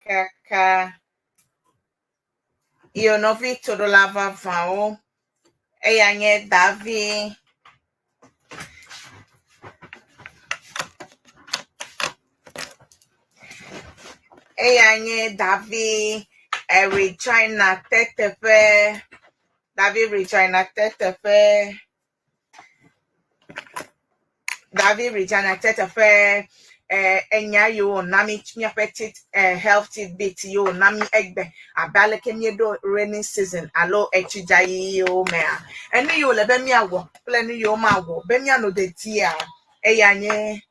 Kaka. Yo nɔvi toɖola vavãwo, eya nye Davi. Eya nye Davi Regina teteƒe. Davi Regina teteƒe. Davi Regina teteƒe eh, enya yiwo wòna mí míaƒe tit eh, health tidbit yiwo wòna mí egbe abe aleke míeɖo rainy season alo etsidzayiwo mea. Enu yiwo le be míawɔ kple nu yiwo mawɔ be míanɔ dediea, eya nye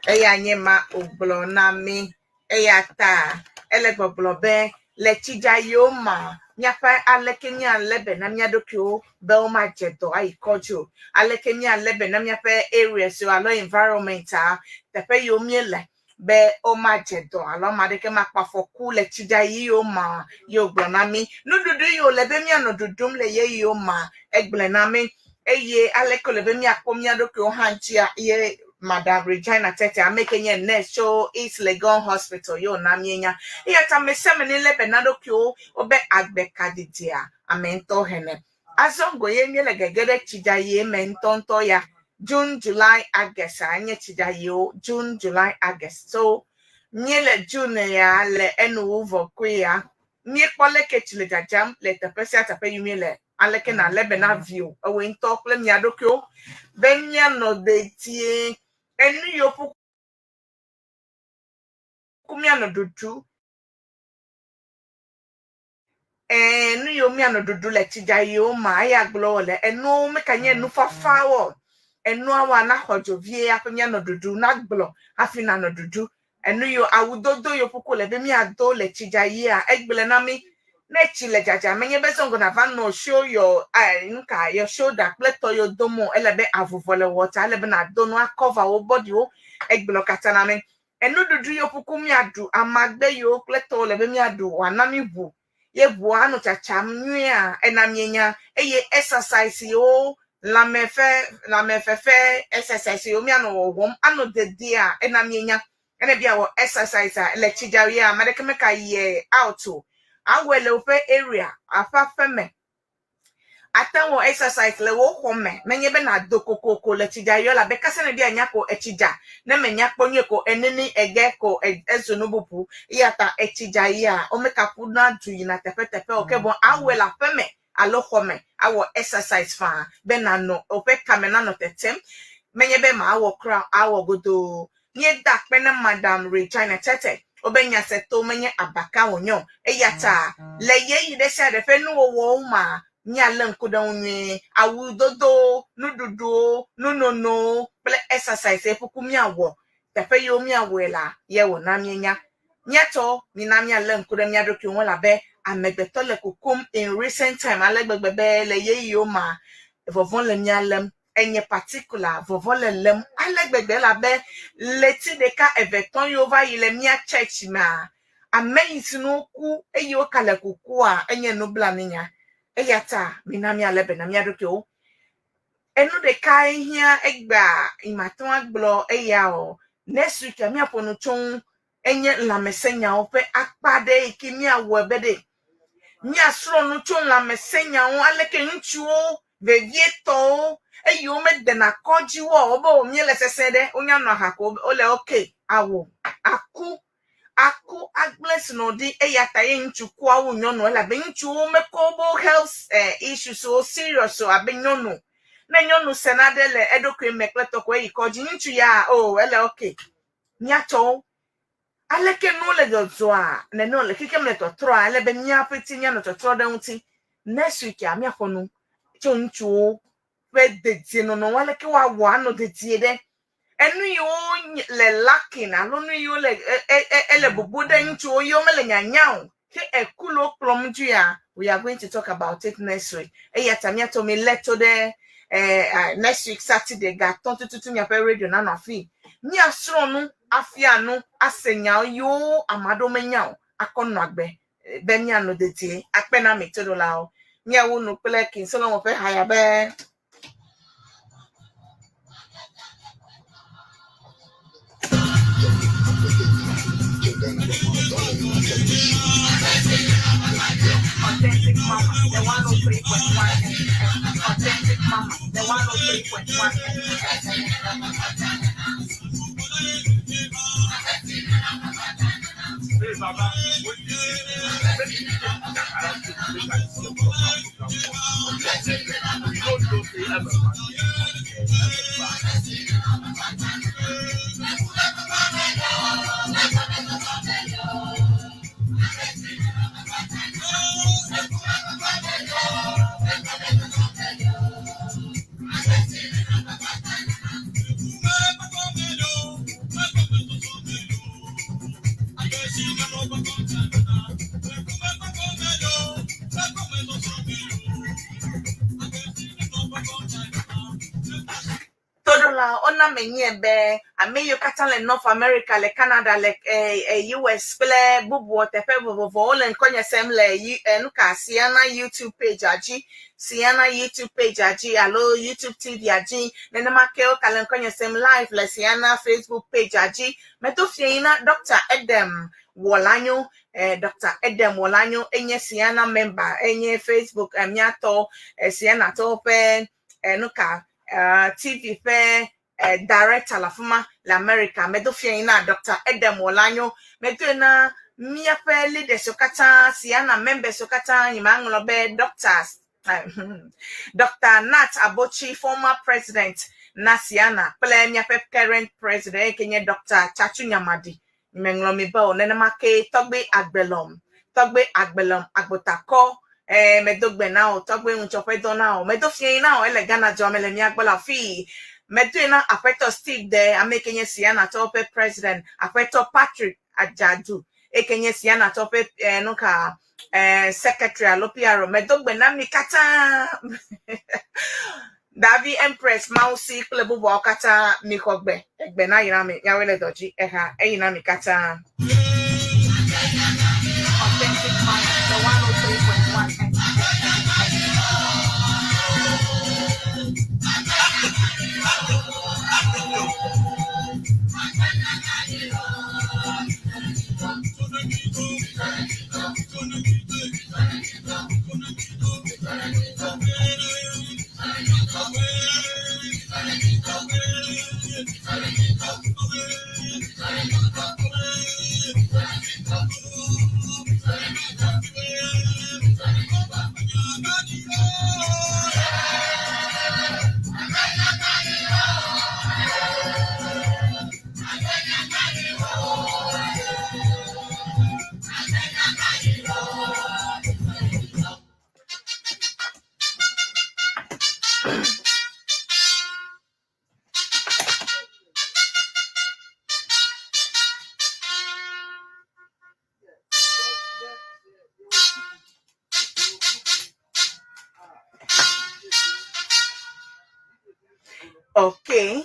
eya nye ma wògblɔ na mí. Eya ta ele gbɔgblɔ be le tsidzayiwo mea, míaƒe aleke míalé be na mía ɖokuiwo be womadze dɔ ayi kɔdzi o, aleke míalé be na míaƒe areas alo environment-a, teƒe yiwo míele be womadze dɔ alo ame aɖeke makpɔ afɔku le tsidzayiwo mea, ye wògblɔ na mí. Nuɖuɖu yi wòle be míanɔ ɖuɖum le ɣeyiɣiwo mea, egblɔe na mí. Eye aleke wòle be míakpɔ mía ɖokuiwo hã ŋutia, ye Madam Regina Tete, ame ke nye nurse tso East Legon Hospital ye wòna míenya. Eya ta ame sia ame nelé be na ɖokuiwo wobe agbe ka didia ame ŋutɔ hene. Azɔ go ye míele gege ɖe tsidzaɣie me ŋutɔŋutɔ ya. June, July, August a nye tsidzaɣiwo. June, July, August. So míele June ya le enuwu vɔ koe ya. Míekpɔ leke tsi le dzadzam le teƒe sia teƒe yi míele. Aleke nàlé be na viwò, ewòe ŋutɔ kple mia ɖokuiwo be mianɔ dedie? Enu yiwo ƒu mianɔ ɖuɖu, ɛ̃, nu yiwo mianɔ ɖuɖu le tsidzaɣiwo ma, eya gblɔ wole. Enuwo mekanye nufafawo o. Enuawoa, naxɔ dzo vie hafi mianɔ ɖuɖu, nagblɔ hafi nànɔ ɖuɖu. Enu yiwo awudodo yiwo ƒu ko le be míado le tsidzaɣia, egblɔe na mí. Ne tsi le dzadzam, menye be zɔŋgɔ nàva nɔ show your eh, nuka, your shoulder kple tɔ yiwo dom o. Ele be avuvɔ le wɔ ta, ele be nàdo nu akɔva wò bɔɖiwo. Egblɔ katã na mí. Enuɖuɖu yiwo ƒu ko míaɖu, amagbe yiwo kple tɔwo le be míaɖu wòana mí ʋu ye ʋua anɔ tsatsam nyuiea, ena míenya. Eye exercise yiwo lãme ƒe lãmefefe exercise yiwo míanɔ wɔwɔm anɔ dediea, ena míenya. Ene be yeawɔ exercise a, le tsidzaɣia, ame aɖeke meka yie out o. Awɔe le woƒe area, aƒe aƒeme. Ate ŋu wɔ exercise le wò xɔ me, menye be nàdo kokoko le tsidzaɣi o, elabe kase nèdi anya ko etsi dza. Ne mènya kpɔ nyuie ko enini ege ko ezu nu bubu. Eya ta etsi dzaɣia, womekaƒuna du yina teƒeteƒe o, ke boŋ awɔe le aƒe me alo xɔ me awɔ exercise faa be nànɔ woƒe kame nanɔ tetem. Menye be màwɔ kura o, awɔ godoo. Míeda akpe na Madam Regina Tete wobe nyaseto menye abaka wònye o. Eya ta le ɣeyiɣi ɖe sia ɖe ƒe nuwɔwɔwo mea, míalé ŋku ɖe eŋu nyuie. Awudodowo, nuɖuɖuwo, nunonowo kple exercise ye ƒuƒu míawɔ. Teƒe yiwo míawɔe lea, ye wòna míenya. Míatɔ, mina míalé ŋku ɖe mía ɖokuiwo ŋu elabe amegbetɔ le kukum in recent time ale gbegbe be le ɣeyiɣiwo mea, vɔvɔ̃ le mía lém. Enye particular vɔvɔ̃ le lém ale gbegbe elabe ɣleti ɖeka, eve, tɔ̃ yiwo va yi le mía church mea, ame yi si nu woku eye woka le kukua, enye nublanuinya. Eya ta mina míalé be na mía ɖokuiwo. Enu ɖekae hiã egbea yi mate ŋu agblɔ eya o. Next week míaƒo nu tso ŋu enye lãmesẽnyawo ƒe akpa aɖe yi ke míawɔe be ɖe míasrɔ̃ nu tso lãmesẽnyawo ŋu, aleke ŋutsuwo, vevietɔwo, eye womedena kɔdzi woa o, wobe o míele sesẽ ɖe, wonya nɔ aha ko wole ok, awo, aku, aku agblẽ srɔ̃ ɖi eya ta ye ŋutsu kua wu nyɔnu elabe ŋutsuwo mekɔ wobe health eh, issues wo serious o abe nyɔnu. Ne nyɔnu se naɖe le eɖokui me kple tɔ ko eyi kɔdzi, ŋutsu ya o ele ok. Míatsɔwo. Aleke nuwo le dzɔdzɔa nene le xexeme le tɔtrɔa ele be mía ƒete míanɔ tɔtrɔ ɖe ŋuti. Next week míaƒo nu tso ŋutsuwo ƒe dedienɔnɔ ŋu aleke woawɔ anɔ dedie ɖe. Enu yiwo le lacking alo nu yiwo le ele bubu ɖe ŋutsuwo yiwo mele nyanya o ke eku le wo kplɔm dzoea, we are going to talk about it next week. Eya ta míatɔ mi lé to ɖe eh, next week Saturday ga atɔ̃ tututu miaƒe radio nanɔ afii. Míasrɔ̃ nu, afia nu, ase nya yiwo ame aɖewo menya o, akɔ nɔ agbe eh, be míanɔ dedie. Akpe na mi toɖolawo. Míawu nu kple King Solomon ƒe haya be 103.1 FM. Toɖola wona menye be ame yiwo katã le North America, le Canada, le US kple bubuwo teƒe vovovowo le ŋkɔnye sem le nuka Siana YouTube page dzi, Siana YouTube page dzi alo YouTube TV dzi. Nenema ke wogale ŋkɔnye sem live le Siana Facebook page dzi. Medo fia yi na Dr. Edem Wɔlanyo. Dr. Edem Wɔlanyo enye Siana member, enye Facebook míatɔ Siana tɔwo ƒe nuka TV ƒe director le afi ma le America. Medo fia yi na Dr. Edem Wɔlanyo. Medoe na míaƒe leaders katã, Siana members katã, nyemaŋlɔ be doctors Dr. Nat Abochi, former president na Siana kple míaƒe current president eye ke nye Dr. Chachu Nyamadi. Nyemeŋlɔ mi be o. Nenema ke Tɔgbe Agbelɔm, Tɔgbe Agbelɔm Agbotakɔ, medo gbe na wò, Tɔgbe ŋutsɔƒe dɔ na wò. Medo fia yi na wò, ele Ghana dua me le mía gbɔ le afii. Medoe na Aƒetɔ Steve De, ame yi ke nye Sianatɔwo ƒe president, Aƒetɔ Patrick Adzadu, eyi ke nye Sianatɔwo ƒe nuka secretary alo PRO. Medo gbe na mi katã. Davi Empress Mawusi kple bubuawo katã mixɔ gbe. Egbe na yra mi. Miawoe le dɔ dzi. Eha eyi na mi katã. Authentic Mama, the 103.1 FM. Okay.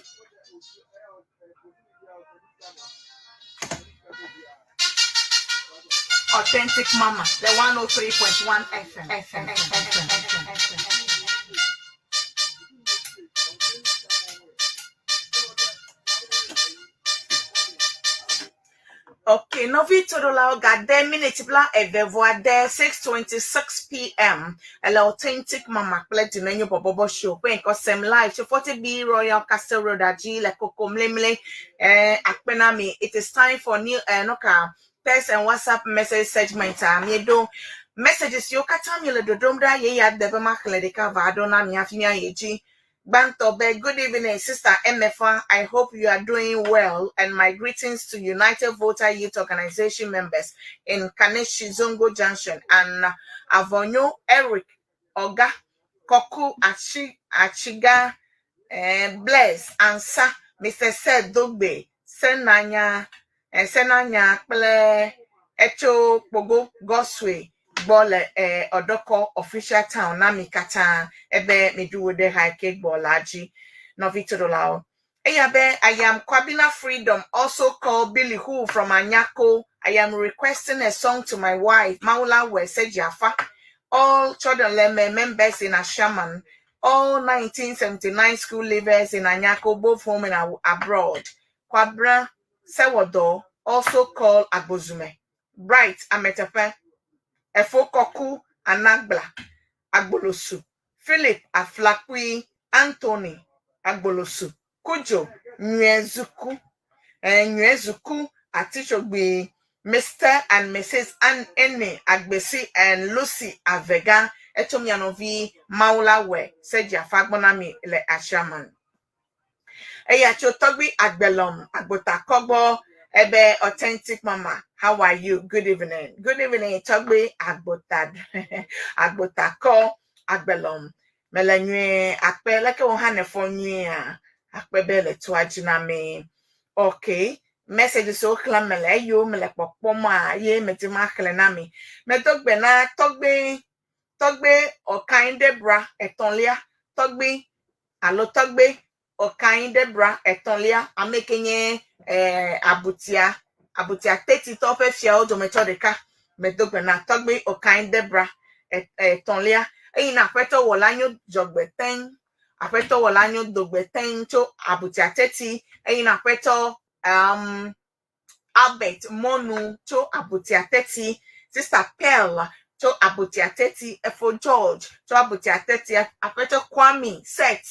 Authentic Mama, the 103.1 FM. FM, FM, FM, FM. Okay, nɔvi toɖolawo gade miniti bla eve vɔ ade 6:26 pm ele Authentic Mama kple Dumenyo Bɔbɔbɔ Show ƒe ŋkɔ sem live tso 40B Royal Castle Road dzi le Koko Mlemle eh, akpe na mi. It is time for new eh, noka text and WhatsApp message segment a mieɖo messages siwo katã miele ɖoɖom ɖa ye ya de be maxlẽ ɖeka va aɖo na mi hafi míayi edzi. Gbãtɔ be, Good evening, Sister Emefa. I hope you are doing well, and my greetings to United Voter Youth Organization members in Kaneshi Zongo Junction and Avonyo Eric Oga Koku Achi Achiga Bless Ansa Mr. Seth Dogbe Senanya Senanya kple Etso Kpogo Goswe gbɔ le Ɔdɔkɔ official town na mi katã ebe miɖu wo ɖe ha ke gbɔ la dzi. Nɔvi toɖolawo. Eya be I am Kwabena Freedom, also called Billy Who from Anyako. I am requesting a song to my wife, Maula Wesejiafa, all children Leme members in Ashaman, all 1979 school leavers in Anyako, both home and abroad. Kwabra Sewodo, also called Agbozume. Bright Ametepe, Efokoku Anagbla, Agbolosu, Philip Aflakui, Anthony, Agbolosu, Kudzo, Nyuezuku, Nyuezuku, Atitsogbe, Mr. and Mrs. An Ene Agbesi and Lucy Avega, etso mia nɔvi Mawu la wɔe se dziafa gbɔ na mi le Ashaiman. Eya tso tɔgbi Agbelɔm Agbotakɔ gbɔ ebe authentic mama how are you good evening good evening tɔgbi Agbota Agbotakɔ Agbelɔm mele nyuie akpe leke wo hã nefɔ nyuiea akpe be le toa dzi na mi okay messages wo xlẽm mele eyiwo mele kpɔkpɔm a ye medi ma xlẽ na mi medo gbe na tɔgbi tɔgbi Ɔkan Debra etɔ̃lia tɔgbi alo tɔgbi Ɔkan Debra etɔ̃lia ame ke nye abutia abutia tetitɔ ƒe fiawo dometɔ ɖeka medo gbe na tɔgbi Ɔkan Debra etɔ̃lia eyi na aƒetɔ wɔla nyo dzɔgbe tɛŋ aƒetɔ wɔla nyo dogbe tɛŋ tso abutia teti eyi na aƒetɔ Albert Mɔnu tso abutia teti Sister Pearl tso abutia teti Efo George tso abutia teti aƒetɔ Kwame Set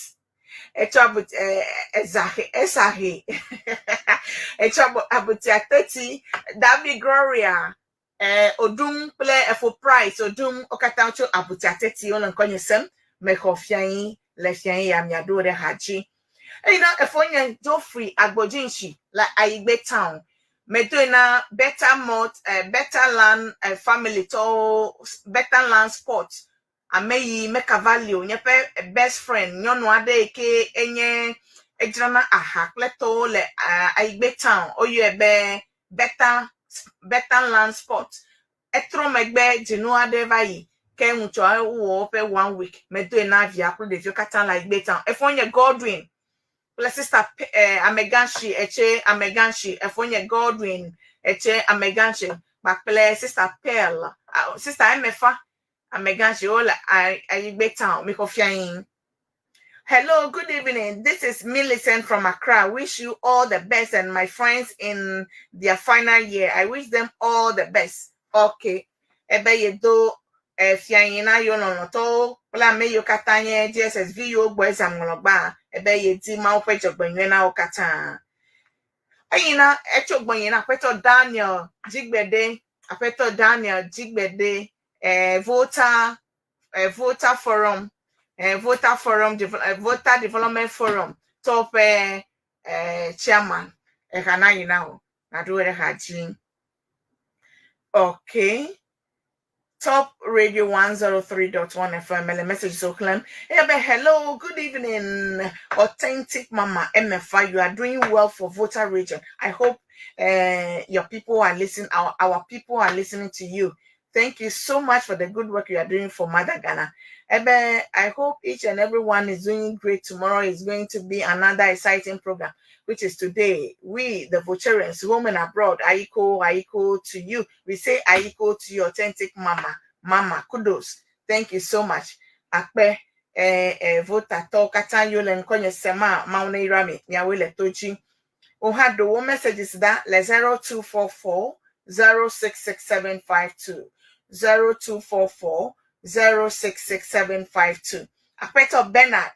etso abuti Ezahe Esahe etso abutia teti David Gloria Odum kple Efo Price Odum wo katã tso abutia teti wole ŋkɔnye sem mexɔ fiayi le fiayi ya miaɖo ɖe ha dzi eyi na efo nye Geoffrey Agbodzinsi le Ayigbe town medoe na Better Malt Better Land family tɔwo Better Land Sport ame yi Mekavalio nye ƒe best friend nyɔnu aɖe yi ke enye edzrana aha kple tɔwo le Ayigbe town woyɔe be Better Land Sport etrɔ megbe dzinu aɖe va yi ke ŋutsua wɔ woƒe one week medoe na via kple ɖeviwo katã le Ayigbe town efo nye Godwin kple sister Ameganshi etse Ameganshi efo nye Godwin etse Ameganshi kpakple sister Pearl sister Emefa Ameganshi wole Ayigbe town mixɔ fiayi. Hello, good evening. This is Millicent from Accra. Wish you all the best and my friends in their final year. I wish them all the best. Okay. Ebe yedo fiayi na yo lɔlɔtɔwo kple ame yiwo katã nye JSS vi yiwo gbɔ exam ŋlɔ gbã ebe yedi Mawu ƒe dzɔgbenyui na wo katã. Eyina etso gbɔnye na aƒetɔ Daniel Dzigbede aƒetɔ Daniel Dzigbede Volta Forum Volta Forum Volta Development Forum tɔ ƒe chairman eha na yina o naɖo ɖe ha dzi. Okay. Top Radio 103.1 FM. Mele message so clem. Hey, hello, good evening, authentic mama MFI. You are doing well for Volta region. I hope your people are listening. Our people are listening to you. Thank you so much for the good work you are doing for Mother Ghana. Ebe, I hope each and everyone is doing great. Tomorrow is going to be another exciting program, which is today. We, the Voltarians, home and abroad, Aiko, Aiko to you. We say Aiko to your authentic mama. Mama, kudos. Thank you so much. Akpe, Volta to kata yole nkonye sema maune irami nyawele tochi. Oha do messages that le 0244 066752 0244 066752. Apeto Bernard,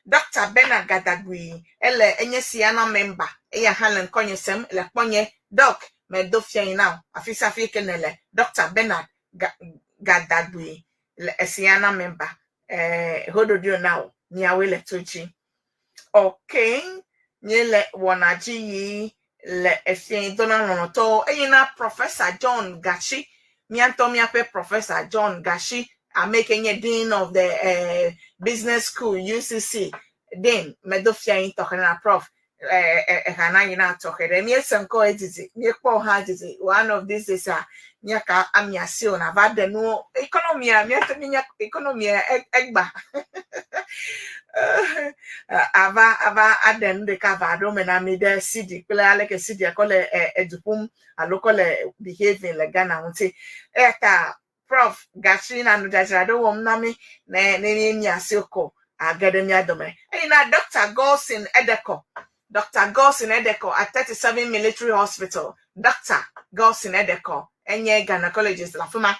Dr. Bernard Gadagui, ele enye siana member, eya halen konye sem, le kponye, doc, me do fia now, afisa fi kenele, Dr. Bernard Gadagui, le siana member, hododio now, miawe le tochi. Okay, nye le wanaji yi le efie dona lɔlɔtɔwo eye na Professor John Gashi miatɔ miaƒe Professor John Gashi ame ke nye dean of the business school UCC dean medo fia yi tɔxɛ na prof ehana yi na tɔxɛ ɖe miese ŋkɔ edidi miekpɔ hã didi one of these days a miaka amiasi o na va ɖe nuwo economy a miate minya economy egba ava ava aɖe nu ɖeka va aɖo me na mi ɖe cedi kple aleke cedi kɔ le edu ƒum alo kɔ le behaving le Ghana ŋuti eya ta prof Gashi na nudzadzra ɖe wɔm na mi ne ne mi miasi kɔ age ɖe mia dome eyi na Dr. Golson Edeko Dr. Golson Edeko at 37 Military Hospital Dr. Golson Edeko enye gynecologist le afi ma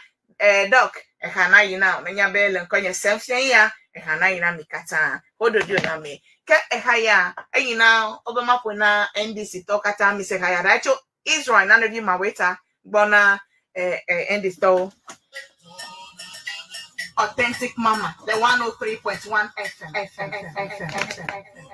doc eha na yi na menya be le ŋkɔ nye sem fia ya eha na yi na mi katã woɖoɖo na mi Ke eha ya eyi na wobe maƒoe na NDC tɔwo katã mise ha ya ɖa etso Israel nanevi Maweta gbɔ na NDC tɔwo. Authentic Mama, the 103.1 FM. FM, FM, FM, FM.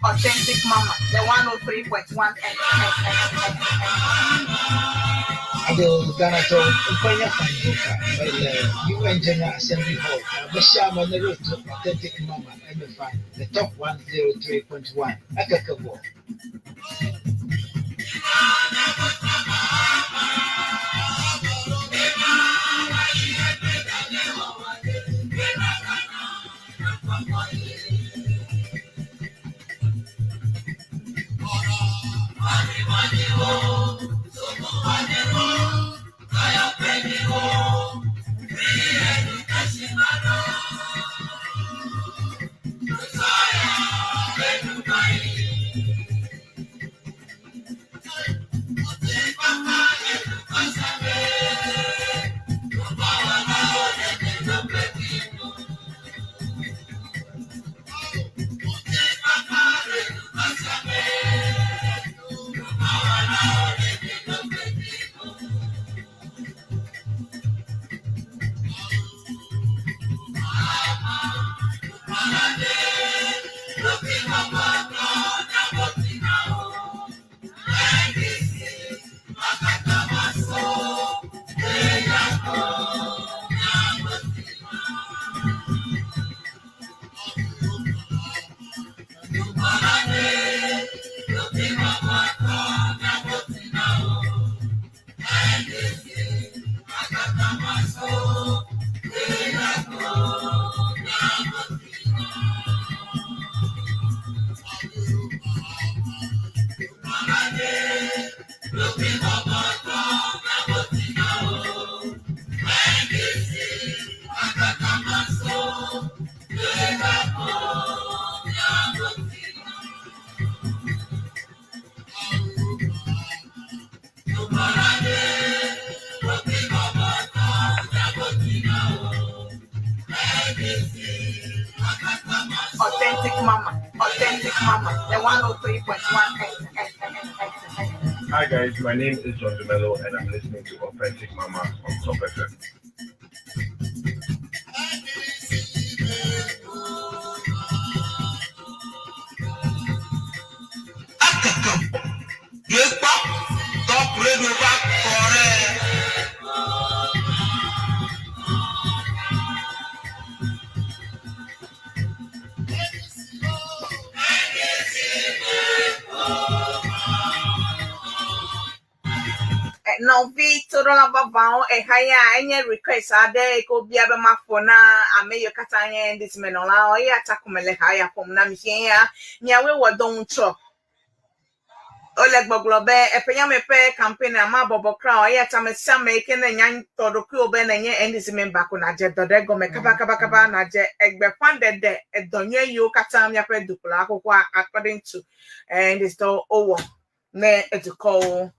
Authentic Mama, the 103.1 FM. Ado Ghana tɔ ŋkɔe nye Fanjoka mele UN General Assembly Hall na mesia ame ne ɖo to Authentic Mama emefa le Top 103.1 ekeke bɔ. Authentic Mama, Authentic Mama, the 103.1 FM. Hi guys, my name is John Dumelo and I'm listening to Authentic Mama on Top FM. Nɔvi toɖola vavãwo eha ya enye request aɖe yi ke wobia be maƒo na ame yiwo katã nye NDC menɔlawo eya ta ko mele ha ya ƒom na mi fia ya miawoe wɔ dɔ ŋutsɔ. Wole gbɔgblɔ be eƒe yame ƒe campaign a mabɔbɔ kura o eya ta ame sia ame yi ke ne nya tɔ ɖokuiwò be nenye NDC member ko nadze dɔ ɖe gɔme kabakabakaba nadze egbeƒãɖeɖe edɔ nyui yiwo katã míaƒe dukplɔla xoxoa according to NDC tɔwo wowɔ ne edukɔwo.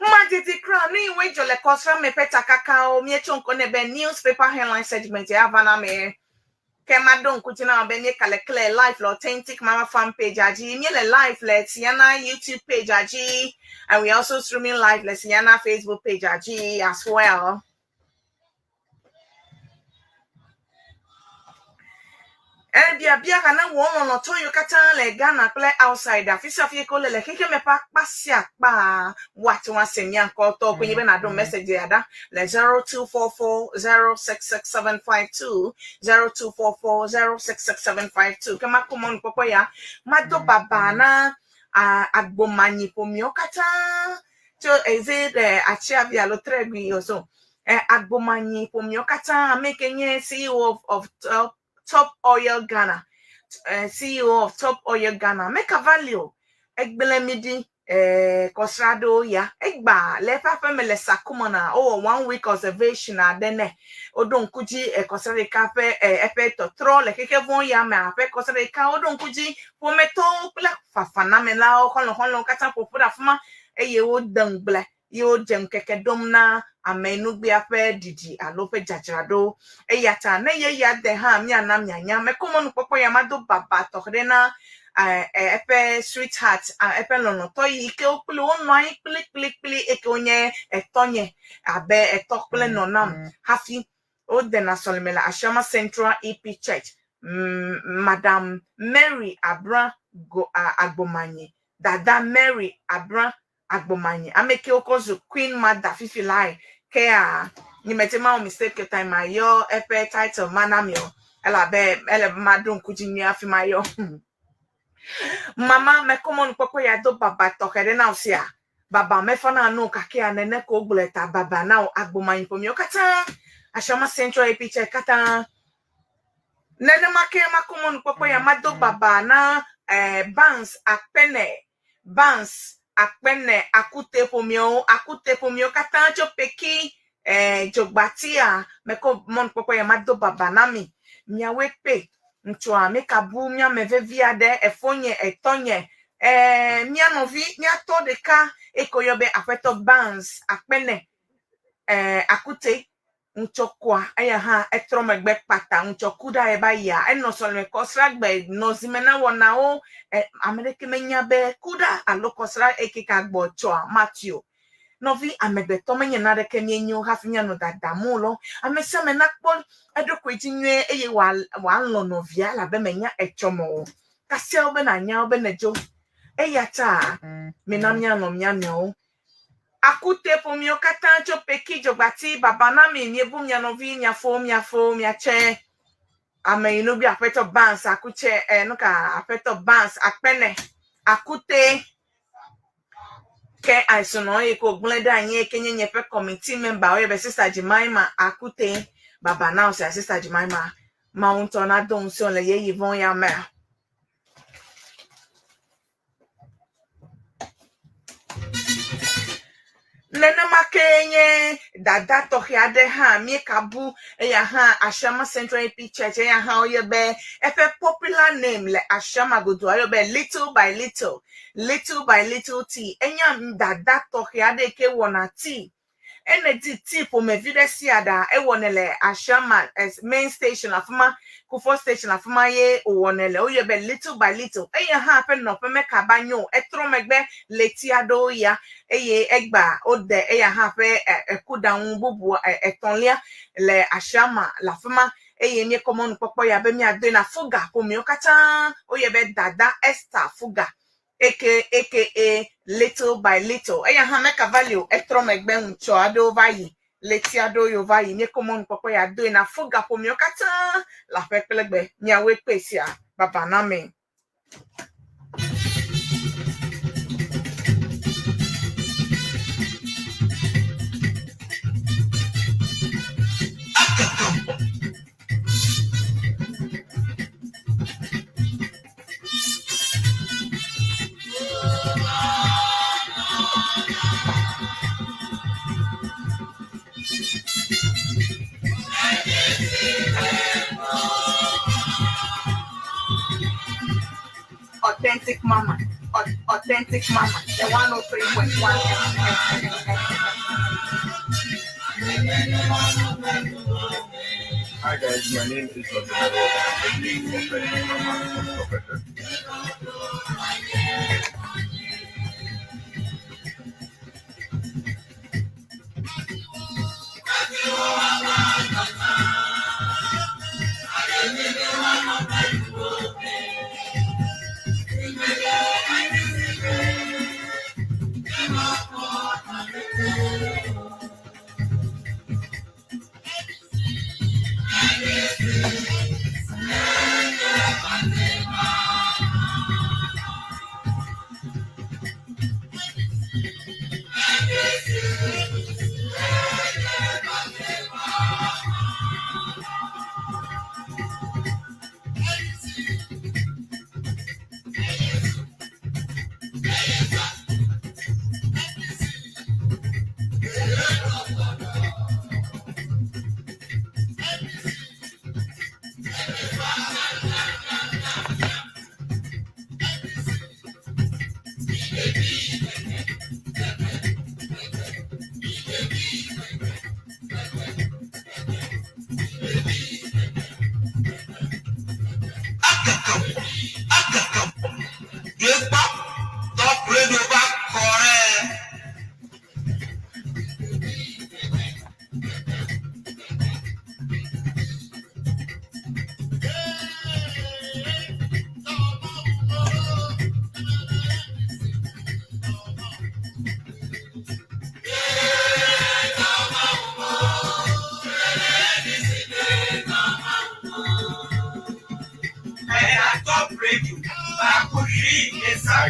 Madidi kra ne iwe dzɔ le kɔsrɔ̃me ƒe takakawo míetso ŋkɔ nɛ be newspaper headline segment ya va na me. Ke maɖo ŋku dzi na wo be míeka le clear live le Authentic Mama fan page dzi. Míele live le Tiana YouTube page dzi and we also streaming live le Tiana Facebook page dzi as well. Ebiabia ha na wò lɔlɔ̃tɔ yiwo katã le Ghana kple outside afi sia afi yi ke wole le xexeme ƒe akpa sia akpa woate ŋu ase mía ŋkɔ tɔ koe nye be nàɖo message ya ɖa le 0244066752 0244066752 ke makpɔ mɔnukpɔkpɔ ya mado baba na agbomanyi ƒomewo katã. Tso is it Atsiavi alo Tregui or so? Agbomanyi ƒomewo katã ame ke nye CEO of Top Oil Ghana, CEO of Top Oil Ghana, meka va li o. Egblẽ mi ɖi kɔsra ɖewo ya. Egba le eƒe aƒeme le Sakumana, wowɔ one week observation aɖe nɛ. Woɖo ŋku dzi kɔsra ɖeka ƒe eƒe tɔtrɔ le xexe vɔ̃ ya me aƒe kɔsra ɖeka. Woɖo ŋku dzi ƒometɔwo kple fafanamelawo, xɔlɔ̃xɔlɔ̃wo katã ƒo ƒu ɖe afi ma eye wode ŋugble ye wodze ŋkeke ɖom na amenugbea ƒe ɖiɖi alo ƒe dzadzraɖo. Eya ta ne yeyea de hã míana mianya. Mekɔ mɔnukpɔkpɔ ya mado baba tɔxɛ ɖe na eƒe sweetheart, eƒe lɔlɔ̃tɔ yi ke wo kpli wonɔ anyi kplikplikpli eke wonye etɔnye abe etɔ kple nɔ nam hafi wodena sɔleme le Ashama Central EP Church. Madam Mary Abra Agbomanyi, Dada Mary Abra Agbomanyi, ame ke wokɔ zu Queen Mother fifi lae kea nyemete mawɔ mistake ta mayɔ eƒe title ma na mi o elabe ele be maɖo ŋku dzi nyuie hafi mayɔ. Mama mekɔ mɔnukpɔkpɔ ya do baba tɔxɛ ɖe na wò sia. Baba mefana no kakea nene ko wogblɔe ta baba na wò Agbomanyi ƒomewo katã. Ashama Central EP Church katã. Nenema ke makɔ mɔnukpɔkpɔ ya mado baba na Bans Akpene, Bans Akpene Akute ƒomewo, Akute ƒomewo katã tso Peki Dzogbatia. Mekɔ mɔnukpɔkpɔ ya mado baba na mi. Miawoe kpe. Ŋutsua mekabu míame vevi aɖe, efonye, etɔnye, mía nɔvi, míatɔ ɖeka eke woyɔ be Aƒetɔ Bans Akpene Akute. Ŋutsɔkua eya hã etrɔ megbe kpata ŋutsɔku ɖa eba yia enɔ sɔleme kɔsragbe nɔ zime na wɔnawo ame ɖeke menya be ku ɖa alo kɔsra eke ka gbɔ tsɔa mati o. Nɔvi amegbetɔ menye naɖeke míenyo hafi míanɔ dadam o lɔ. Ame sia ame nakpɔ eɖokui dzi nyuie eye wòalɔ̃ nɔvia elabe menya etsɔme o. Kasiawo be nànya wo be nedzo. Eya ta mina míalɔ̃ mía nɔewo. Akute ƒomewo katã tso Peki Dzogbati baba na mi miebu mia nɔvi, mia fo, mia fo, mia tse. Ame yi nugbi Aƒetɔ Bans Akutse, nuka Aƒetɔ Bans Akpene Akute ke àìsùnà yi ko gblẽ ɖe anyi ke nye nye ƒe committee member woyɔ be Sister Jemima Akute baba na wo sia Sister Jemima. Mawu ŋutɔ nado ŋusẽ le yeyi vɔ̃ ya mea. Nenema ke nye dada tɔxɛ aɖe hã míekabu eya hã Ashama Central EP Church eya hã woyɔ be eƒe popular name le Ashama godoa woyɔ be Little by Little, Little by Little Tea. Enye dada tɔxɛ aɖe ke wɔna tea. Ene di tea ƒomevi ɖe sia ɖa ewɔnɛ le Ashama main station afi ma, Kufuor station afi ma ye wòwɔnɛ le. Woyɔe be Little by Little. Eya hã ƒe nɔƒe mekaba nyo o. Etrɔ megbe ɣleti aɖewo ya eye egba wode eya hã ƒe ekuɖaŋu bubu etɔ̃lia le Ashama le afi ma eye míekɔ mɔnukpɔkpɔ ya be míadoe na Fuga ƒomewo katã. Woyɔe be Dada Esther Fuga aka aka Little by Little. Eya hã mekava li o. Etrɔ megbe ŋutsɔ aɖewo va yi. Ɣleti aɖewo yiwo va yi míekɔ mɔnukpɔkpɔ ya doe na Fuga ƒomewo katã le aƒe kple gbe. Miawoe kpe sia baba na mi. Authentic Mama, Authentic Mama, the 103.1 FM. Hi guys, my name is Dr. Melo and I'm listening to Authentic Mama on Top FM.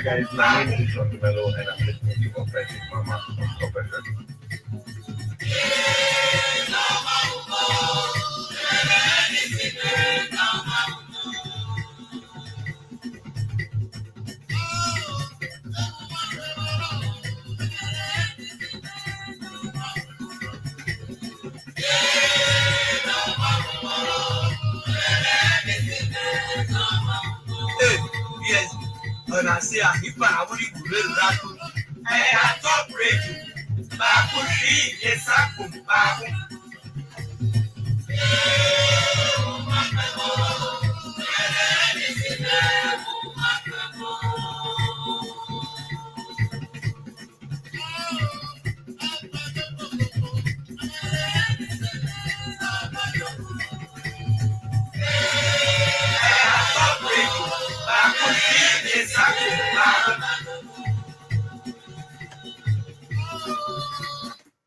guys, my name is John Dumelo and I'm listening to Authentic Mama on Top FM. Yes, ọ̀nà sí àhípa àwòrán ẹ̀yà top radio baako hwee yɛsa kum baako. Ẹ̀yà top radio baako hwee yɛsa kum baako.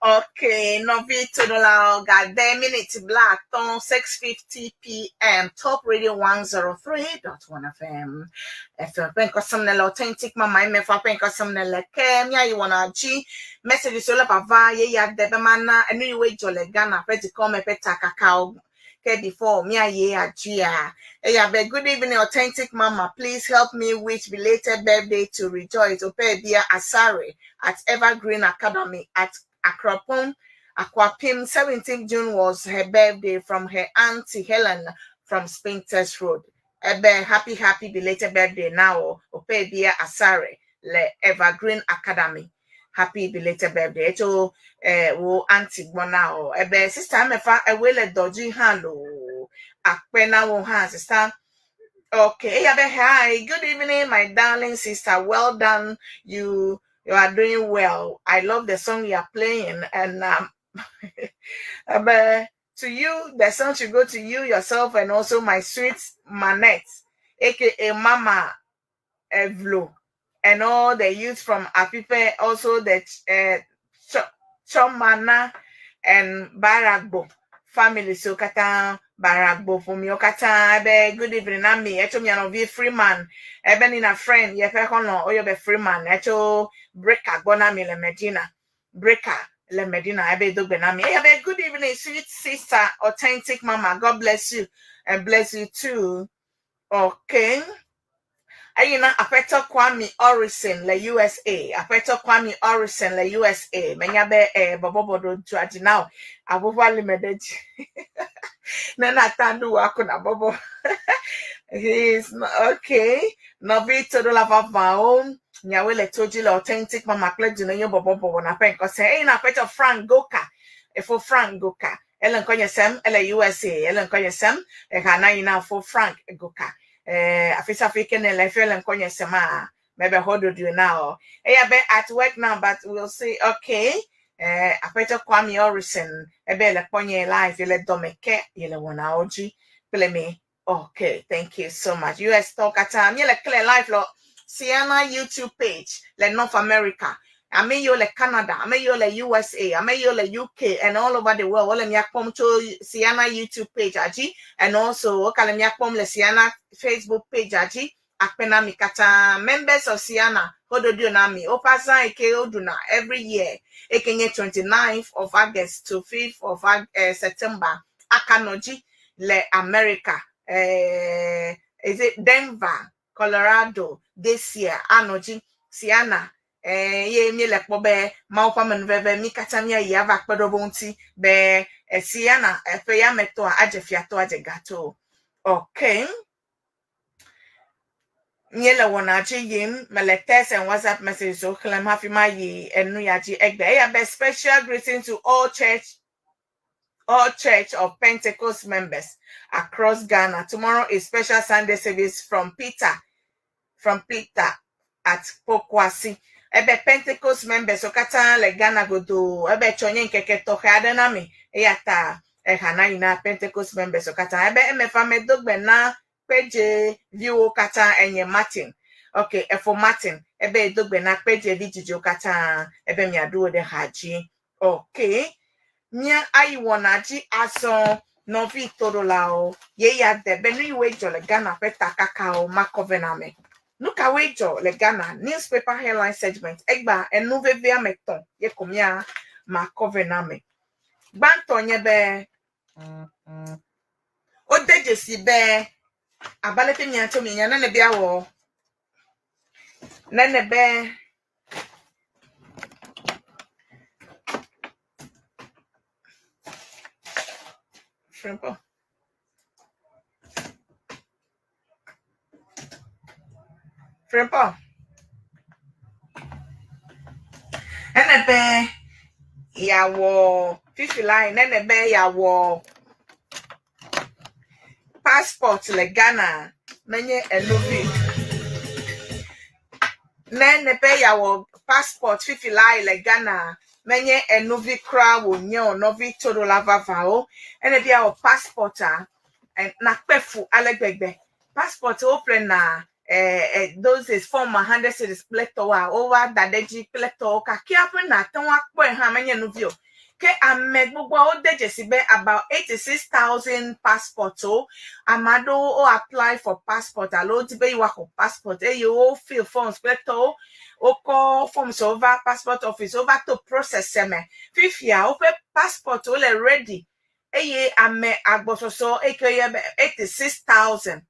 Okay, Novi Todola got 10 minutes black on 6:50 p.m. Top Radio 103.1 FM. FM Penko Nele Authentic Mama MF Penko Nele Kem ya you wanna G message so la pava ye ya debe mana enu iwe jole Ghana peti come peta kakao ke before me ye a Eya be good evening, Authentic Mama. Please help me wish belated birthday to Rejoice Opebia Asare at Evergreen Academy at Akropong, Akwapim. 17th June was her birthday from her auntie Helen from Spintex Road. Ebe happy, happy belated birthday now. Opebia Asare le Evergreen Academy. Happy belated birthday. Eto wo auntie gbona o. Ebe sister mefa ewele doji han lo. Akpe na wo han sister. Okay, Eyabe, hi. Good evening, my darling sister. Well done. You are doing well. I love the song you are playing. And but to you, the song should go to you yourself and also my sweet Manette, aka Mama Evlo, and all the youth from Apipe, also the Chomana and Baragbo family. So kata Baragbo for me. Okata ebe good evening ami. Echo mi anovi Freeman. Ebe ni na friend yepe kono oyo be Freeman. Echo Breaker gbona mi le Medina. Breaker le Medina ebe dogbe na mi. Ebe good evening sweet sister Authentic Mama. God bless you and bless you too. Okay. Ayina Apeto Kwame Orison le USA. Apeto Kwame Orison le USA. Menya be bobo do juaji now. Abuba limedeji. Nana tandu wako na bobo. He's okay. Novito do la vava Nyawele toji le Authentic Mama kle jino yo bobo bobo na pen ko se. Ayina Apeto Frank Goka. Efo Frank Goka. Ellen konye sem ele USA. Ellen konye sem e kana ina fo Frank Goka. Afisa African and life and konya sema maybe hold you now. Be at work now, but we'll see. Okay. Apeto Kwame Orison, ebe le konye life, le domeke, yele wana oji, pele me. Okay, thank you so much. US talk at time, yele clear life lo Sienna YouTube page, le North America. I mean you le Canada, I mean you le USA, I mean you le UK, and all over the world. Well, me akpom to Sienna YouTube page aji, and also okale me akpom le Sienna Facebook page aji. Akpena mikata members of Sienna hododio nami opasa eke oduna every year. Ekenye 29th of August to 5th of September. Akanoji le America. Is it Denver, Colorado this year? Anoji Sienna. Ye mi le kpɔ be Mawu ƒe amenuveve mi katã míayi ava kpe ɖe wo ŋuti be Sienna eƒe ya me tɔa adze fiatɔ adze gatɔ. Okay. Míele wɔna dzi yim mele text and WhatsApp messages wo xlẽm hafi mayi enu ya dzi egbe. Eya be special greeting to all Church of Pentecost members across Ghana. Tomorrow is special Sunday service from Peter at Pokwasi. Ebe Pentecost members okata le Ghana godo ebe chonye nkeke tɔxɛ aɖe na mi eya ta eha na yina Pentecost members okata ebe emefa medogbe na kpedze viwo katã enye Martin. Okay, efo Martin ebe edogbe na kpedze vi dzidziwo katã ebe miaɖo ɖe ha dzi. Okay, mía ayi wɔna dzi azɔ nɔvi toɖolawo ye ya de be nu yiwoe dzɔ le Ghana ƒe takakawo makɔ ve na me. Nu kawoe dzɔ le Ghana? Newspaper headline segment. Egba enu vevi ame etɔ̃ ye ko mía makɔ vɛ na ame. Gbãtɔ nye be wode dzesi be abe aleke mia ŋutɔ mienya ne nèbe awɔ ne nèbe Frimpong. Frimpong. Ene be yeawɔ fifi lae nene be yeawɔ passport le Ghana menye enu vi. Ne nèbe yeawɔ passport fifi lae le Ghana menye enuvi kura wònye o nɔvi toɖola vavãwo. Ene be yeawɔ passport-a, nakpe fu ale gbegbe. Passport woƒlena those days form 100 cedis kple tɔwoa, wova da ɖe edzi kple tɔwo gake hafi nàte ŋu akpɔe hã menye nuvi o. Ke ame gbogboawo de dzesi be about 86,000 passportwo, ame aɖewo wo apply for passport alo wodi be yewoaxɔ passport eye wo fill forms kple tɔwo, wokɔ forms va passport office, wova to process me. Fifia woƒe passportwo le ready eye ame agbɔsɔsɔ eyi ke woyɔna be 86,000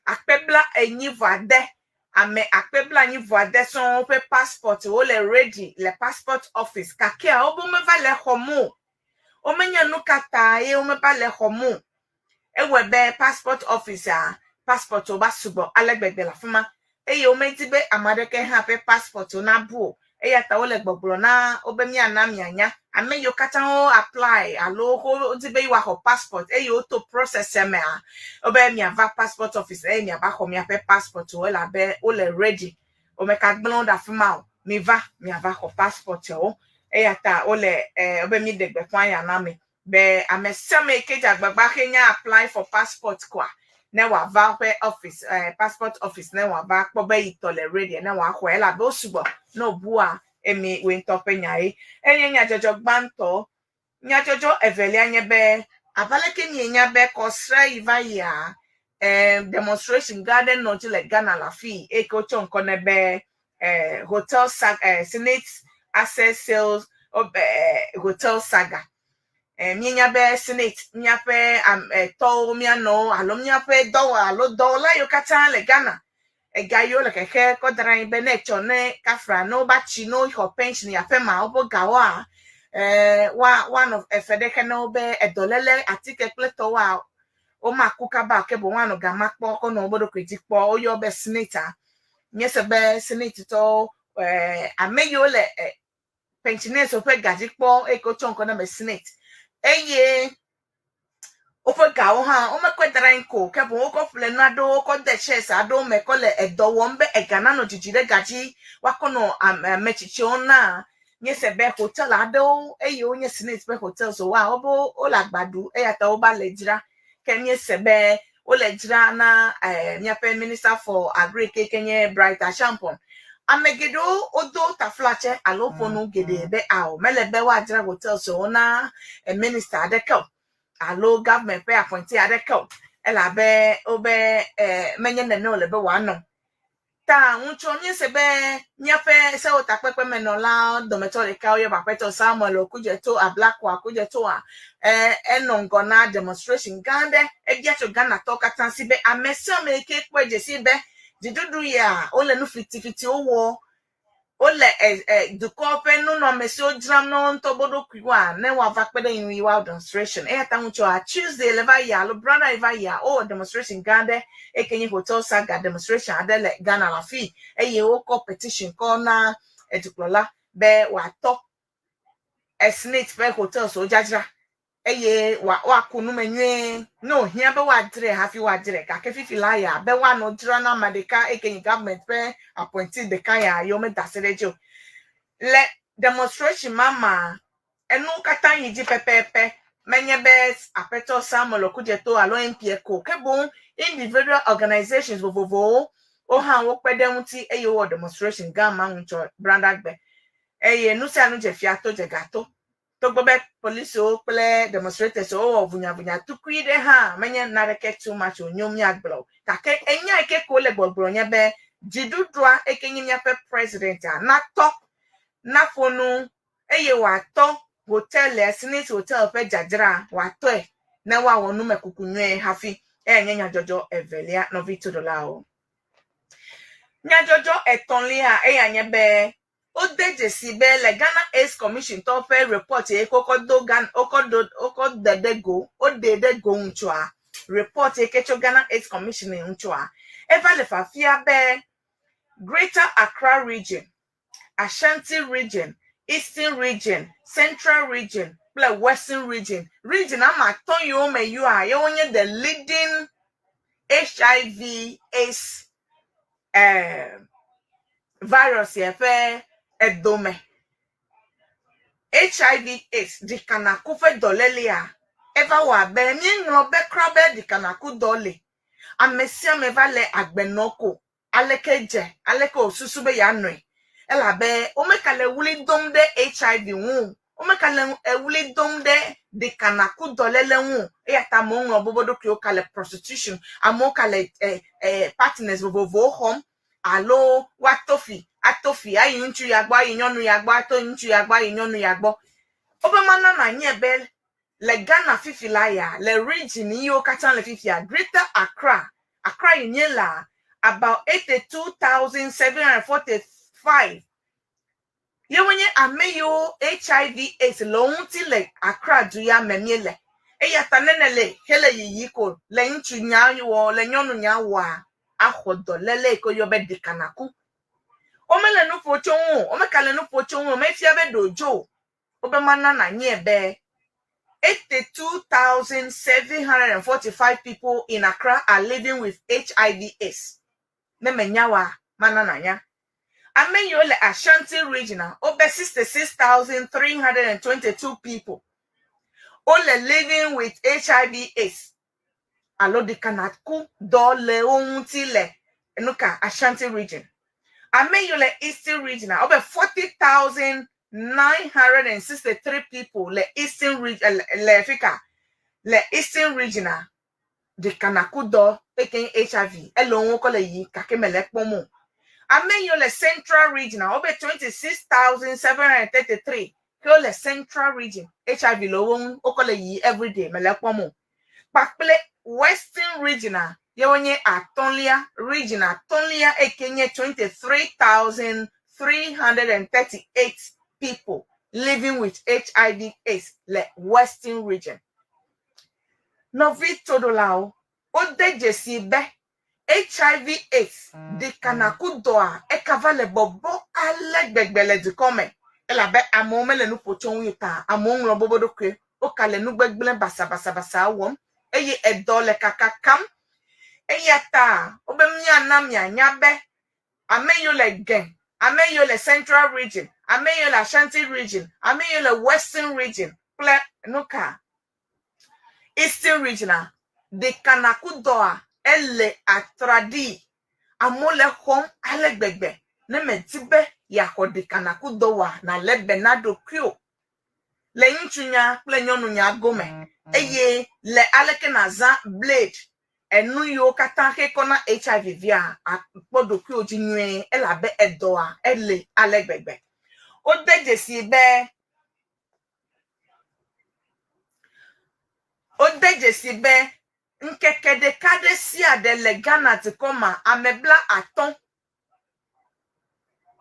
akpe bla enyi vɔ ade ame akpe bla enyi vɔ ade sɔŋ woƒe passport wole ready le passport office gakea wobe womeva le xɔm o. Womenya nu ka ta ye womeva le xɔm o. Ewɔe be passport office-a passport va sugbɔ ale gbegbe le afi ma eye womedi be ame aɖeke hã ƒe passport nabu o. Eya ta wole gbɔgblɔ na wo be míana mianya ame yiwo katã wo apply alo wodi be yewoaxɔ passport eye woto process mea, wobe miava passport office eye miava xɔ miaƒe passport o elabe wole ready. Womeka gblẽ wo ɖe afi ma o. Miva miava xɔ passport wo. Eya ta wole eh, wobe míɖe gbeƒã ya na mi be ame sia ame yi ke dze agbagba xenya apply for passport koa, ne wòava woƒe office, eh, passport office ne wòava kpɔ be yitɔ le ready ne wòaxɔe elabe wo sugbɔ ne wòbua emi wòe ŋutɔ ƒe nya ye. Enye nyadzɔdzɔ gbãtɔ. Nyadzɔdzɔ evelia nye be abe aleke mienya be kɔsra yi va yia, eh, demonstration gã aɖe nɔ dzi le Ghana le afii eye ke wotsɔ ŋkɔ nɛ be eh, hotel saga, eh, Senate Access Sales eh, Hotel Saga. Eh, míenya be Senate míaƒe eh, tɔwo, míanɔwo alo míaƒe dɔwɔ alo dɔwɔla yiwo katã le Ghana ega yiwo le xexe kɔ da ɖe anyi be ne etsɔ ne kafra ne wova tsi ne woxɔ pension yi aƒe ma woƒe gawoa eh, woa woanɔ efe ɖe xe na wo be edɔléle atike kple tɔwoa womaku kaba o ke boŋ woanɔ gama kpɔ kɔ nɔ wobe ɖokui dzi kpɔ woyɔ be Senate-a míese be Senate tɔwo eh, ame yiwo le eh, pensioners ƒe ga dzi kpɔ eye ke wotsɔ ŋkɔ na be Senate eye woƒe gawo hã womekɔe da ɖe anyi ko ke boŋ wokɔ ƒle nu aɖewo kɔ de shares aɖewo me kɔ le edɔ wɔm be ega nanɔ dzidzi ɖe ga dzi woakɔ nɔ ame tsitsiwo na míese be hotel aɖewo eye wonye Senate ƒe hotels woa wobe wole agba ɖu eya ta wova le dzra ke míese be wole dzra na eh, míaƒe minister for agric ke ke nye Bright Acheampong. Ame geɖewo wodo taflatse alo ƒo nu geɖe be ao mele be woadzra hotels wo na eh, minister aɖeke o alo government ƒe appointee aɖeke o elabe wobe eh, menye nene wòle be wòanɔ. Ta ŋutsu míese be míaƒe sewɔtakpekpemenɔla dometɔ ɖeka woyɔ be aƒetɔ Samuel Okudzeto Ablakwa Okudzeto-a enɔ ŋgɔ na demonstration gã aɖe. Ebia tso Ghanatɔwo katã si be ame sia ame yi ke kpɔe dze sii be dziɖuɖu ya wole nu fitifitiwo wɔ, wole dukɔ ƒe nunɔamesiwo dzram na wo ŋutɔ wo ɖokuiwoa, ne woava kpe ɖe ŋu yi woawɔ demonstration. Eya ta ŋutsua Tuesday le va yia alo Brada yi va yia, wowɔ demonstration gã aɖe eyi ke nye Hotel Saga demonstration aɖe le Ghana le afii eye wokɔ petition kɔ na edukplɔla be wòatɔ Senate ƒe hotels wo dzadzra eye woaku nu me nyuie ne wòhiã be woadzrae hafi woadzrae gake fifi la ya be woanɔ dzra na ame ɖeka eyi ke nye government ƒe appointee ɖeka ya yewo meda asi ɖe edzi o. Le demonstration ma mea, enuwo katã yi dzi pɛpɛpɛ. Menye be Aƒetɔ Samuel Okudzeto alo MP ko ke boŋ individual organizations vovovowo wo hã wokpe ɖe eŋuti eye wowɔ demonstration gã ma ŋutsɔ braɖagbe eye nu sia nu dze fia to dze gato. Togbɔ be polisiwo kple demonstrators wowɔ vunyavunya tukui ɖe hã, menye naneke too much wònyo míagblɔ o. Gake enya yi ke ko wole gbɔgblɔ nye be Dziɖuɖua eke nye míaƒe presidentia natɔ naƒo nu eye wòatɔ hotel Senate Hotel ƒe dzadzra wòatɔe ne woawɔ numekuku nyuie hafi. Eyae nye nyadzɔdzɔ evelia, nɔvi toɖolawo. Nyadzɔdzɔ etɔ̃lia eya nye be wode dzesi be le Ghana AIDS Commission tɔwo ƒe report yi ke wokɔ do Ghana wokɔ do wokɔ de ɖe go woɖe ɖe go ŋutsua report yi ke tso Ghana AIDS Commission ŋutsua eva le fafia be Greater Accra Region, Ashanti Region, Eastern Region, Central Region kple Western Region. Region ame atɔ̃ yiwo me yɔa ye wonye the leading HIV AIDS eh, virus ya ƒe edome. HIV AIDS ɖikanaku ƒe dɔlélea eva wɔ abe míeŋlɔ be kura be ɖikanaku dɔ li. Ame sia ame va le agbe nɔ ko aleke dze aleke wòsusu be yeanɔe elabe womekale ɣli dom ɖe HIV ŋu o, womekale ɣli dom ɖe ɖekanaku dɔléle ŋu o. Eya ta amewo ŋlɔ be woƒe ɖokuiwo ka le prostitution, amewo ka le e, e, partners vovovowo xɔm alo woato fi ato fi ayi ŋutsu ya gbɔ ayi nyɔnu ya gbɔ ato ŋutsu ya gbɔ ayi nyɔnu ya gbɔ. Wobe mana nanye be le Ghana fifi la ya, le region yiwo katã le fifia, Greater Accra, Accra yi nye la, about 82,745 ye wonye ame yiwo HIV AIDS le wo ŋuti le Accra du ya me míele. Eya ta ne nèle hele yiyi ko le ŋutsu nya wɔ, le nyɔnu nya wɔa, axɔ dɔléle yi ke woyɔ be ɖekanaku. Womele nu ƒo tso ŋu o, womekale nu ƒo tso ŋu o, mefia be ɖe wòdzo o. Wobe mana nanye be 82,745 people in Accra are living with HIV AIDS. Ne menya wa, mana nanya. Ame yiwo le Ashanti region a, wobe 66,322 people wole living with HIV AIDS. Alo ɖekanaku dɔ le wo ŋuti le nuka Ashanti region. Ame yiwo le Eastern region a, wobe 40,963 people le Eastern region le fika le Eastern region a ɖekanaku dɔ eke HIV ele wo ŋu kɔ le yi gake mele ekpɔm o. Ame yiwo le Central region a, wobe 26,733 ke wole Central region HIV le wo ŋu wokɔ le yi everyday mele ekpɔm o. Kpakple Western region a ye wonye atɔ̃lia region atɔ̃lia eke nye 23,338 people living with HIV AIDS le Western region. Nɔvi toɖolawo, wode dzesi be HIV AIDS ɖekanaku dɔa eka va le bɔbɔ ale gbegbe le dukɔ me elabe amewo mele nu ƒo tso ŋu ta amewo ŋlɔ be woƒe ɖokui woka le nu gbegblẽ basabasabasa wɔm eye edɔ le kakakam. Eya ta wobe míana mianya be ame yiwo le Gen, ame yiwo le Central region, ame yiwo le Ashanti region, ame yiwo le Western region kple nuka Eastern region a ɖekanaku dɔa ele atraɖii. Amewo le xɔm ale gbegbe. Ne medi be yeaxɔ ɖekanaku dɔ oa, nàlé be na ɖokuiwò le ŋutsunya kple nyɔnunya gome eye le aleke nàzã blade enu yiwo katã xe kɔ na HIV via akpɔ ɖokuiwò dzi nyuie elabe edɔa ele ale gbegbe. Wode dzesi be wode dzesi be ŋkeke ɖeka ɖe sia ɖe le Ghana dukɔ ma ame bla atɔ̃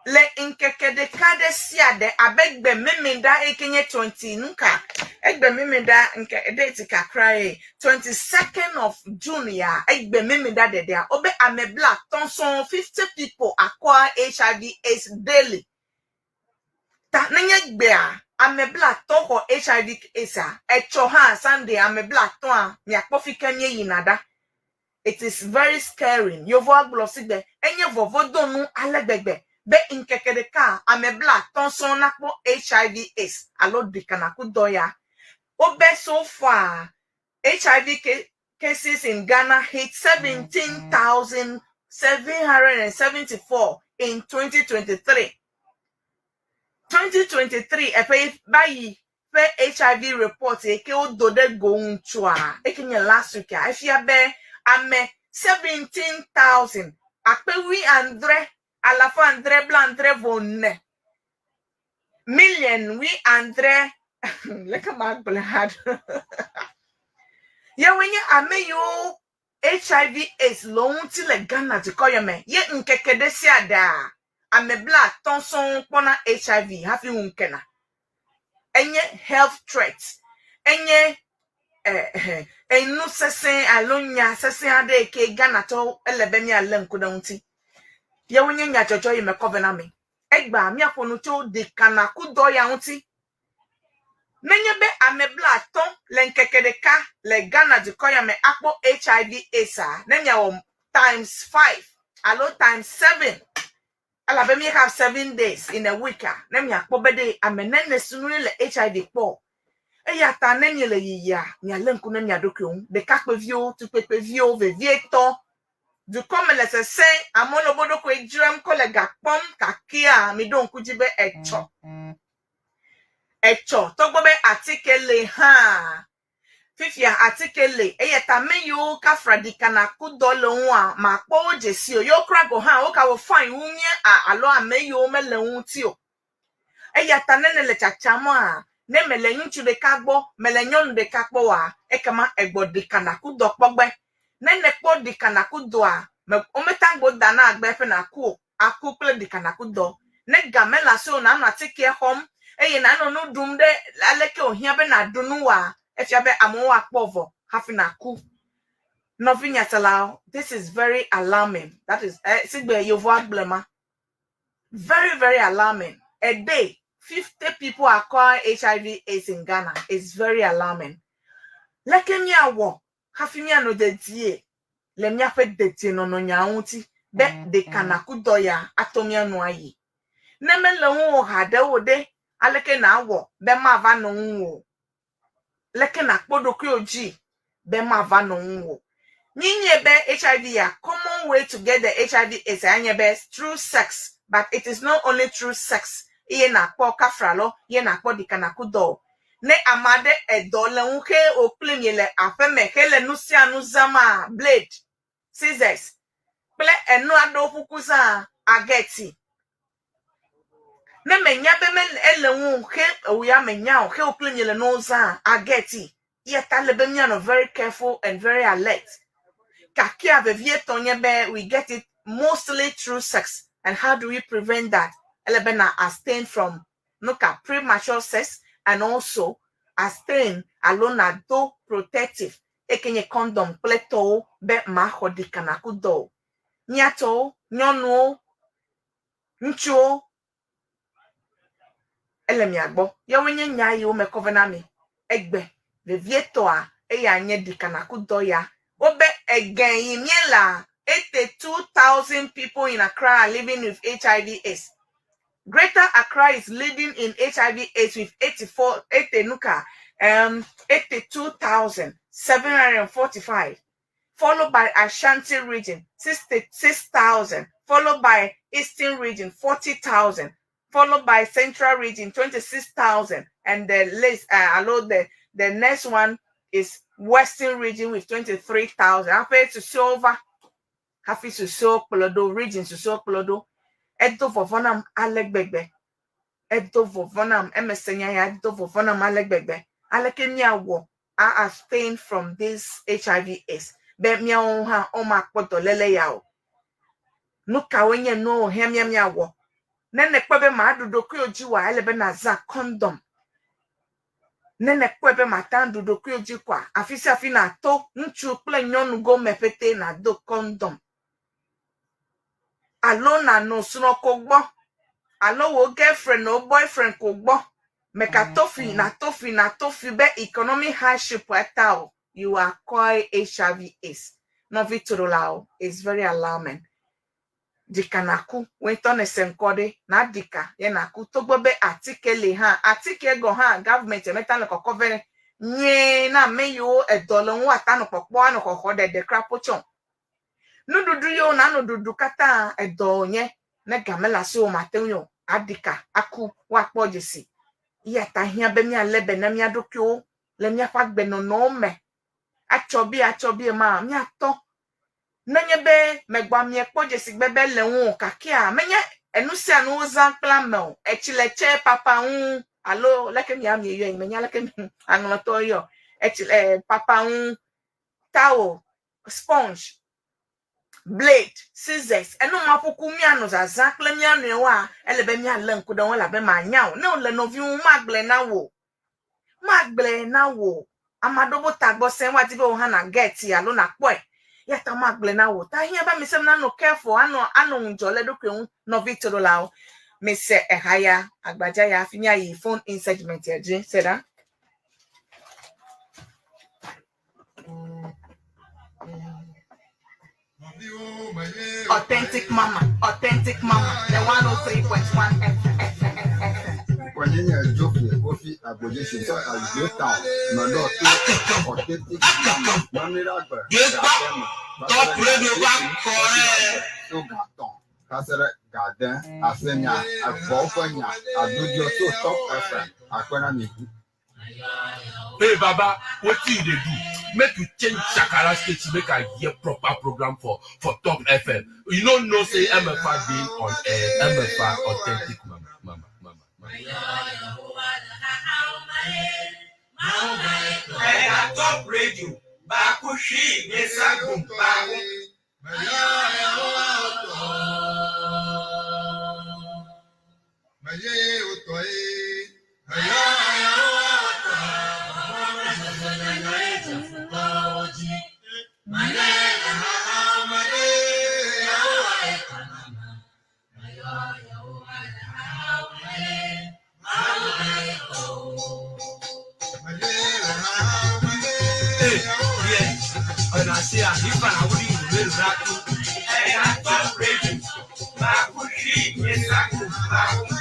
le ŋkeke ɖeka ɖe sia ɖe abe gbe memeɖa eyi ke nye 20 nuka egbe memeɖa ŋke date kakra ye 22nd of June ya egbe memeɖa ɖeɖea wobe ame bla atɔ̃ sɔŋ 50 people acquire HIV AIDS daily. Ta nenye gbea ame bla atɔ̃ xɔ HIV AIDS a etsɔ hã Sunday ame bla atɔ̃a miakpɔ fi ke míeyina ɖa. It is very scary. Yevoa gblɔ si gbe enye vɔvɔdonu ale gbegbe be ŋkeke ɖeka ame bla atɔ̃ sɔŋ nakpɔ HIV AIDS alo ɖekanaku dɔ ya. Wobe so far HIV cases in Ghana hit 17,774 in 2023. 2023 eƒe va yi ƒe HIV report yi ke wodo ɖe go ŋutsua eke nye last week a efia be ame 17,000 Akpe wui adre alafa adre blaadre vɔ ene. Miliɔn wui adre leke magblɔe hã ɖo. Yewoe nye ame yiwo HIV AIDS le wo ŋuti le Ghana dukɔ ya me ye ŋkeke ɖe sia ɖea, ame blaatɔ̃ sɔŋ kpɔna HIV hafi ŋu kena. Enye health threat. Enye eh, enu sesẽ alo nya sesẽ aɖe yi ke Ghanatɔwo ele be míalé ŋku ɖe ŋuti. Yewo nye nyadzɔdzɔ yi me kɔ vɛ na mi. Egbea míaƒo nu tso ɖekanakudɔ ya ŋuti. Nenye be ame blaatɔ̃ le ŋkeke ɖeka le Ghana dukɔ ya me akpɔ HIV AIDS-a, ne miawɔ times five alo times seven, elabe mi have 7 days in a week a, ne miakpɔ be ɖe ame nene sinu le HIV kpɔ. Eya ta ne miele yiyia, mialé ŋku ne mia ɖokuiwo ŋu. Ɖekakpuiviwo, tukpekpeviwo, vevietɔ. Dukɔ me le sesẽ, amewo le woƒe ɖokui dzram kɔ le ga kpɔm kakea, miɖo ŋku dzi be etsɔ. Etsɔ togbɔ be atike le hã. Fifia atike le eya ta ame yiwo kafra ɖikana kudɔ le ŋua makpɔ wo dzesi o. Yewo kura gɔ̃ hã wokawɔ fine wu mía alo ame yiwo mele ŋuti o. Eya ta ne nèle tsatsam a, ne mele ŋutsu ɖeka gbɔ, mele nyɔnu ɖeka kpɔ oa, ekema egbɔ ɖikana kudɔ kpɔ gbe. Ne nèkpɔ ɖikana kudɔa, me womete ŋu da na agbe eƒe nàku o. Aku kple ɖikana kudɔ. Ne ga mele asiwò nànɔ atikea xɔm eye nànɔ nu ɖum ɖe aleke wòhiã be nàɖu nu oa, efia be amewo akpɔ vɔ hafi nàku. Nɔvi nyaselawo, this is very alarming. That is, eh, sigbe yevu agblɔe ma. Very, very alarming. A day, 50 people acquire HIV AIDS in Ghana. It's very alarming. Leke míawɔ hafi míanɔ dedie le míaƒe dedienɔnɔnyawo ŋuti be ɖeka nakudɔ ya ato mía nu ayi. Ne mele ŋuwò haɖe o ɖe, aleke nàwɔ be mava nɔ ŋuwò? Leke nàkpɔ ɖokuiwò dzi be mava nɔ ŋuwò? Míenyae be HIV ya common way to get the HIV AIDS ya nye be through sex, but it is not only through sex ye nàkpɔ kafra lɔ ye nàkpɔ ɖikanakudɔ o. Ne ame aɖe edɔ le ŋu xe wò kpli miele aƒeme hele nu sia nu zãma, blade, scissors kple enu aɖewo ƒuƒu zã ageti. Ne menya be mele ele ŋu xe wò ya menya o xe wò kpli miele nuwo zã ageti. Eya ta ele be míanɔ very careful and very alert. Kakea vevietɔ nye be we get it mostly through sex and how do we prevent that? Ele be na abstain from nuka premature sex and also abstain alo nàdo protective eke nye condom kple tɔwo be maxɔ ɖikanakudɔ o. Míatɔwo, nyɔnuwo, ŋutsuwo ele mia gbɔ. Yawoe nye nya yiwo me kɔ vɛ na mi egbe. Vevietɔa eya nye ɖikanakudɔ ya. Wobe ege yi míelea, 82,000 people in Accra are living with HIV AIDS. Greater Accra is leading in HIV AIDS with 84, 80, nuka, 82,745, followed by Ashanti region, 66,000, followed by Eastern region, 40,000, followed by Central region, 26,000, and the list, allo the next one is Western region with 23,000. Hafi susuewo va, hafi susuewo kplɔ ɖo, region susuewo kplɔ ɖo. Edo vɔvɔ̃ nam ale gbegbe. Edo vɔvɔ̃ nam, eme se nya ya edo vɔvɔ̃ nam ale gbegbe. Aleke míawɔ a abstain from this HIV AIDS be míawo hã womakpɔ dɔléle ya o. Nu kawoe nye nuwo wòhiã mía míawɔ? Ne nèkpɔe be màɖu ɖokuiwò dzi oa, ele be nàzã condom. Ne nèkpɔe be màte ŋu aɖu ɖokuiwò dzi koa, afi sia afi nàto ŋutsu kple nyɔnu gome ƒete nàdo condom. Alo nànɔ srɔ̃ ko gbɔ alo wò girlfriend wò boyfriend ko gbɔ. Mègato fi nàto fi nàto fi be economic hardship ta o. You acquire HIV AIDS. Nɔvi toɖolawo, it's very alarming. Ɖika nàku, wò ŋutɔ nèse ŋkɔ ɖe, nàɖi ka ye nàku togbɔ be atike li hã. Atike gɔ̃ hã government mete ŋu le kɔkɔ vɛ nyuie na ame yiwo edɔ le ŋu woate anɔ kpɔkpɔ anɔ xɔxɔ ɖeɖe kura kpotse o. Nuɖuɖu yiwo nànɔ ɖuɖu katã edɔ wònye ne ga mele asiwò mate ŋui o. Aɖi ka, aku, woakpɔ dzesi. Eya ta hiã be míalé be na mía ɖokuiwo le míaƒe agbenɔnɔwo me. Atsɔ be atsɔ be ma míatɔ. Nenye be megbɔ amia kpɔ dzesi gbe be le ŋu o kakea, menye enu sia nu wozã kple ame o. Etsi le tse papa ŋu alo leke mia mieyɔe, menya leke aŋlɔtɔ yɔ. Etsi le papa ŋu, towel, sponge, blade, scissors, enu ma ƒuku míanɔ zazã kple mía nɔewoa, ele be míalé ŋku ɖe wo elabe manya o. Ne wòle nɔvi ŋu, magblɔe na wò. Magblɔe na wò. Ame aɖewo be tagbɔ sẽ, woadi be wò hã nàgɛti alo nàkpɔe. Eya ta magblɔe na wò. Ta ehiã be ame sia ame nanɔ careful, anɔ anɔ ŋudzɔ le eɖokui ŋu. Nɔvi toɖolawo, mise eha ya, agbadza ya hafi míayi phone in segment ya dzi. Se ɖa. Authentic Mama, Authentic Mama, the 103.1 FM. Ŋkɔnye nye Geoffrey Kofi Agbodzeshi tso Azio Town, meɖɔ to Authentic Mama Mamiɖagbe ga ade me va se ɖe ga asieke kɔsiɖagbe tso ga etɔ̃ va se ɖe ga ade ase nya eveawo ƒe nya adodoewo tso Top FM akpe na mi. Hey Baba, wetin you dey do? Make you change Shakara station make I hear proper program for for Top FM. You no know say MFA dey on air, MFA authentic mama, mama, mama, mama. Ɛha Top Radio baako hwii mmiɛnsa gum baako. Hey, yeah. Ọ̀nà sí àhífà àwọn ìwé ìrákú. Ẹ̀ka Top Radio baako hwii mmiɛnsa gum baako. Ẹ̀ka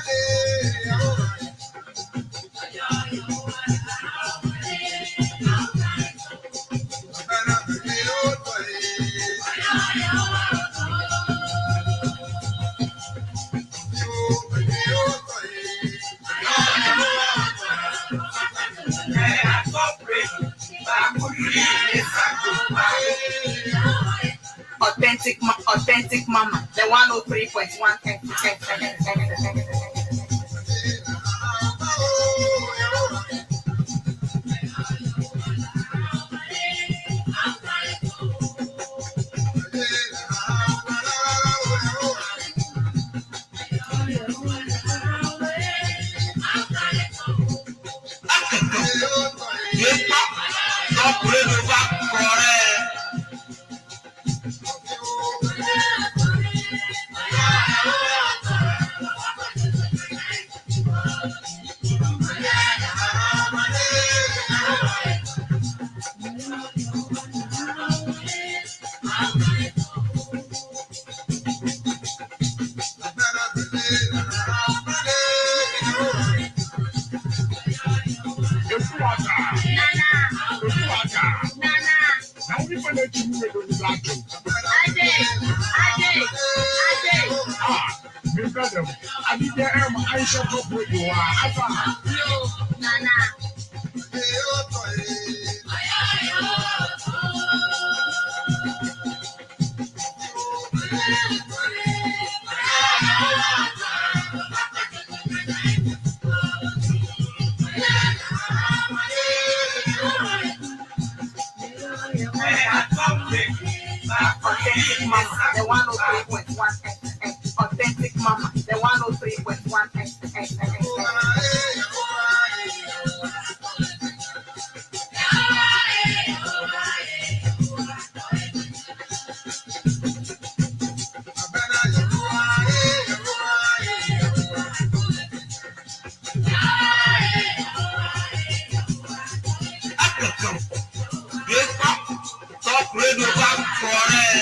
Top Radio baako hwii mmiɛnsa gum baako. Authentic, Authentic Mama, the 103.1 FM. Yepa Top Radio bá kọrẹ́. Ẹ̀ka Top Radio baako hwii Authentic Mama, mmiɛnsa the gum baako. 103.1 FM. Authentic Mama, the 103.1 FM. Akẹ̀kọ̀ Yepa Top Radio bá kọrẹ́.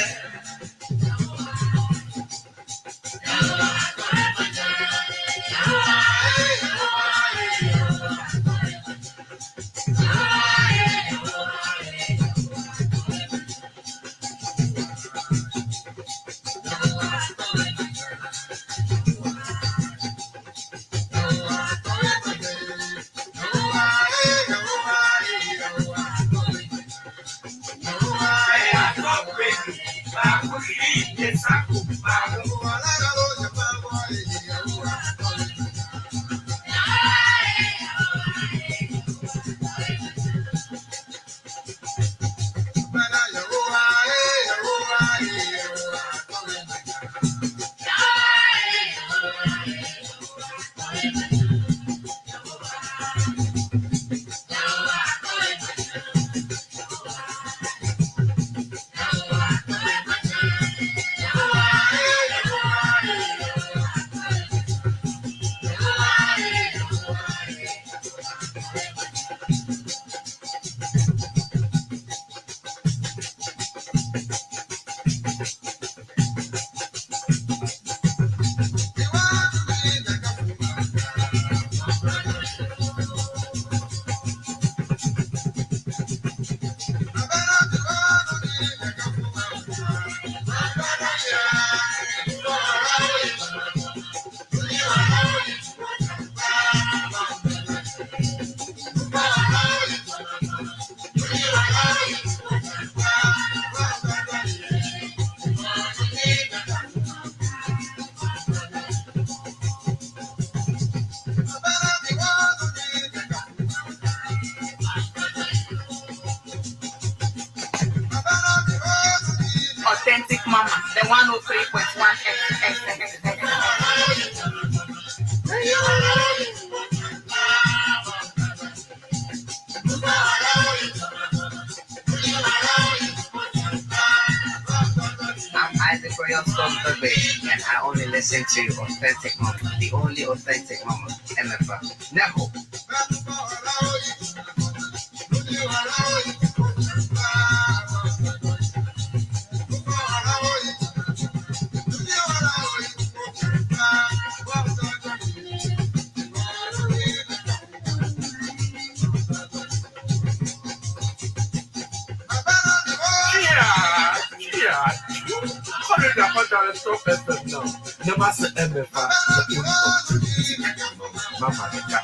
Ẹ̀ka Top Radio baako 103.1 FM. I'm Isaac Royal Dugbe, and I only listen to Authentic Mama, the only authentic mama, MFR. Neho. Yeah, yeah. Kɔre da kɔda le Top FM now. Never say MFA, the only authentic mama, mama ɖeka.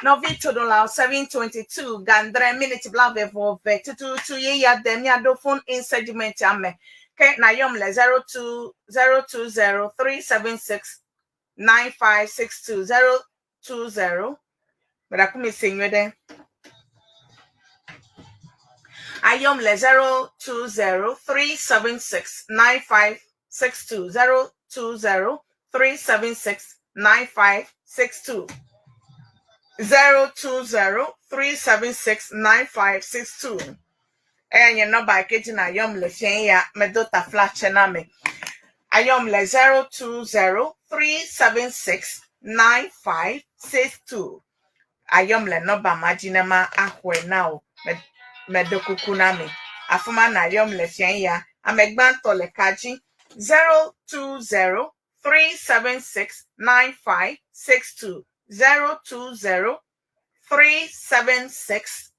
Nɔvi toɖolawo 7:22 gandre miniti blave vɔ ve tututu ye ya de míaɖo phone in segment ame ke nayɔm le 02 020 376 9562 020 Meɖaku se nyuie ɖe. Ayɔm le 020 376 9562 020 376 9562 020 376 9562 Eya nye nɔmba yi ke dzi nayɔm le fiẽ ya medo taflatse na me. Ayɔm le 020 376 9562. Ayɔm le nɔmba ma dzi ne ma axɔe na wò. Medo kuku na mi. Afi ma nayɔm le fiẽ ya. Ame gbãtɔ le ka dzi 020 376 9562 020 376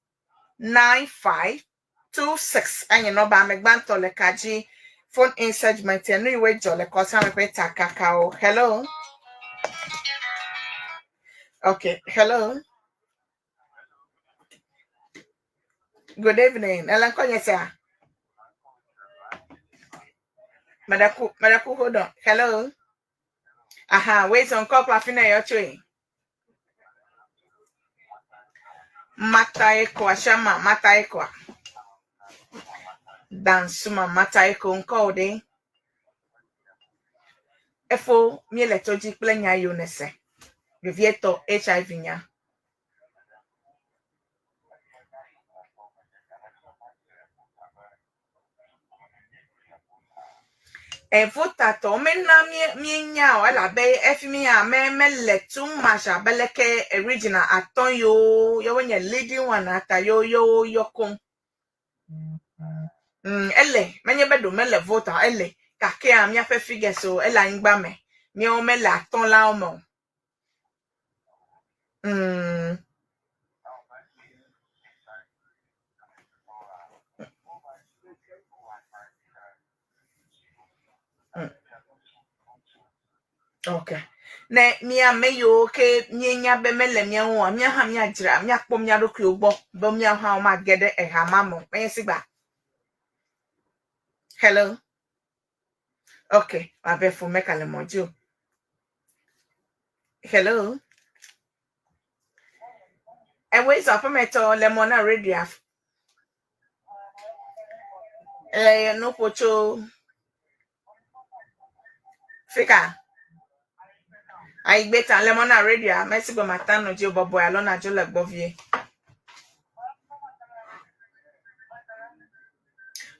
9526 enye nɔmba ame gbãtɔ le ka dzi phone in segment nu yiwoe dzɔ le kɔsame ƒe takakawo. Hello. Okay, hello. Good evening. Ellen Konye sir. Medaku, Medaku, hold on. Hello. Aha, wait on call Plafina yochwe. Mata ekwa shama mata ekwa. Dansuma mata eko nko de. Efo miele toji kple nya yiwo nese. Vevietɔ HIV nya. Evotatɔ mena míenya o elabe efi mi ame mele too much abe leke regional atɔ̃ yiwo yewo nye leading one ata yewo yewo yɔ koŋ. Ele menye be ɖo mele vota ele gakea míaƒe figures o ele anyigba me. Míawo mele atɔ̃ lawo me o. Okay. Ne mía ame yiwo ke míenya be mele mía ŋu oa, mía hã míadzra, míakpɔ mía ɖokuiwo gbɔ be míawo hã womage ɖe eha ma me o. Menye sigba. Hello. Okay. Abe fo meka le mɔ dzi o. Hello. Ewoe zɔ aƒemetɔ le mɔ na radio. Le nuƒo tso fika. Ayigbeta le mɔ na radio mesi be mata nɔ dzi o bɔbɔe alo nadzo le gbɔ vie.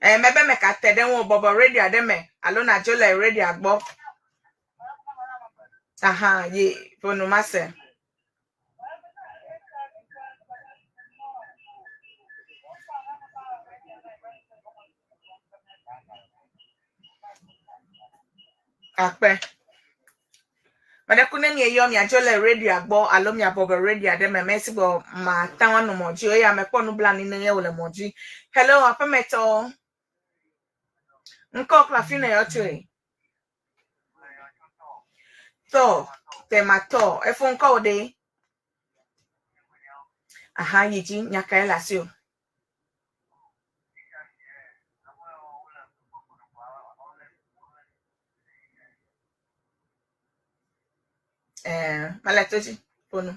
Eh, mebe meka te ɖe ŋu o bɔbɔ radio ɖe me alo nadzo le radio gbɔ. Aha, ye ƒonu mase. Akpe. Meɖe ku ne mieyɔ miadzo le radioa gbɔ alo miabɔbɔ radioa ɖe me mesi gbɔ mate ŋu anɔ mɔ dzi o eye mekpɔ nublanui ne ye wòle mɔ dzi. Hello, aƒemetɔ. Ŋkɔ kple afi nèyɔ tsoe? Tɔ, tema tɔ. Efo ŋkɔ wò ɖe? Aha, yi dzi, nya kae le asiwò? Eh, mele to dzi, ƒo nu.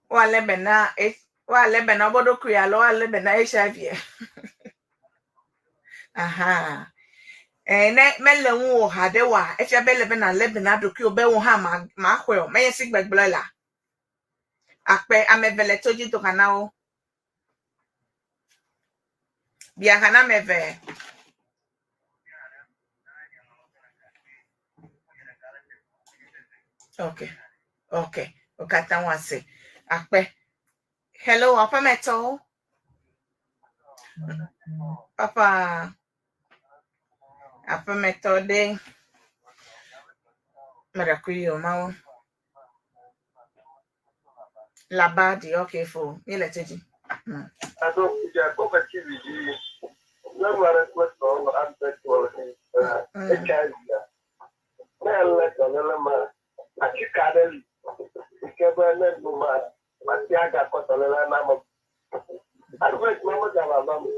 Woalé be na woalé be na woƒe ɖokui alo woalé be na HIV. Aha. Eh, ne mele ŋuwò haɖe oa, efia be ele be nàlé be na ɖokuiwò be wò hã ma maxɔe o. Menye si gbegblɔe la. Akpe ame eve le to dzi do ha na wo. Bia ha na ame eve. Okay. Okay. Wo katã woase. Akpe. Hello, aƒemetɔwo. Papa. Aƒemetɔ ɖe. Meɖe kui o mawu. Labadi, okay fo. Míele to dzi. Aɖo dze gbɔme TV dzi. Nyɔnu aɖe kple srɔ̃ wonɔ advert wɔm le HIV. Ne elé dɔléle ma, atike aɖe li. ke be ne nu ma mate agakɔ dɔléla na ame. Advert ma megava va me.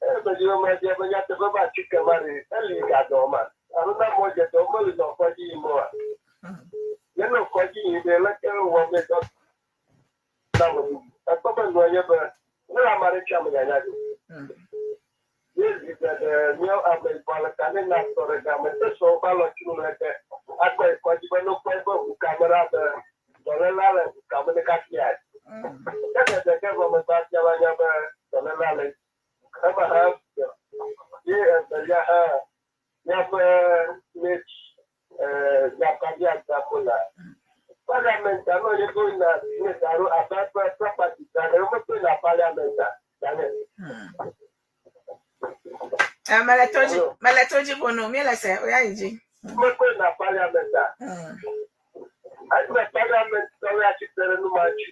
Eye medzi be madze be nyateƒe be atike ma ɖe eli gadɔ ma. Alo ne amewo dze dɔ meli nɔ kɔdzi yim oa. Ne nɔ kɔdzi yim ɖe leke wɔ me dɔ na ame bubu. Ekpɔ be nua nye be ne ame aɖe tsi ame nyanya ɖo. Ye zi geɖe míawo ame yibɔ le ka ne na sɔ ɖe game te sɔ woƒe alɔtsinu le ke akɔ yi kɔdzi be ne wokpɔe be ʋukame ɖa be dɔléla le ʋukame ne kasia. Ke ɖeɖe ke vɔ megbe afia va nya be dɔléla le ema hã ye evelia hã míaƒe mate Zakaria Zakola. Parliament anɔ ye go yina senate alo abe eƒe property da ɖe womekpɔe na parliament a dane. Mele to dzi, mele to dzi ƒo nu, míele se, oya yi dzi. Womekpɔe na parliament a. Esime parliament tɔwo ya tsitre ɖe nu ma dzi.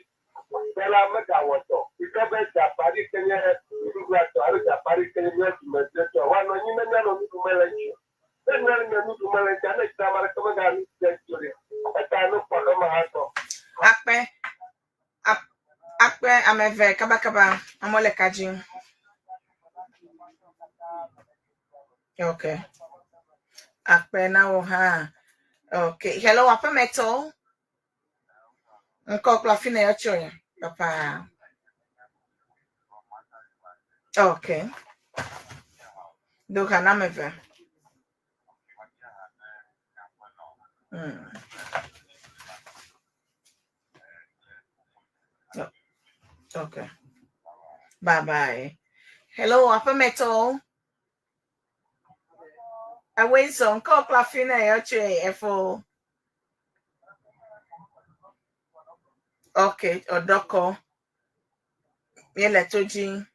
Bela megawɔ dɔ yi ke be Japari ke nye nuɖuɖua tɔ alo Japari ke nye mía dumevietɔ woanɔ anyi ne míanɔ nu ɖum le edzi o. Ne míanɔ nu ɖum le edzi ne ame aɖeke meganu ɖe edzi o ɖe, eta ne kpɔ ema hã gbɔ. Akpe, akpe ame eve kabakaba, amewo le ka dzi. Okay. Akpe na wò hã. Okay. Hello, aƒemetɔ. Ŋkɔ kple afi na yɔ tso ya. Papa. Okay. Do ha na ame eve. Okay. Bye bye. Hello, aƒemetɔ. Awezɔ ŋkɔ kple afi na yɔ tso efo. Okay, ɔdɔkɔ. Míele to dzi.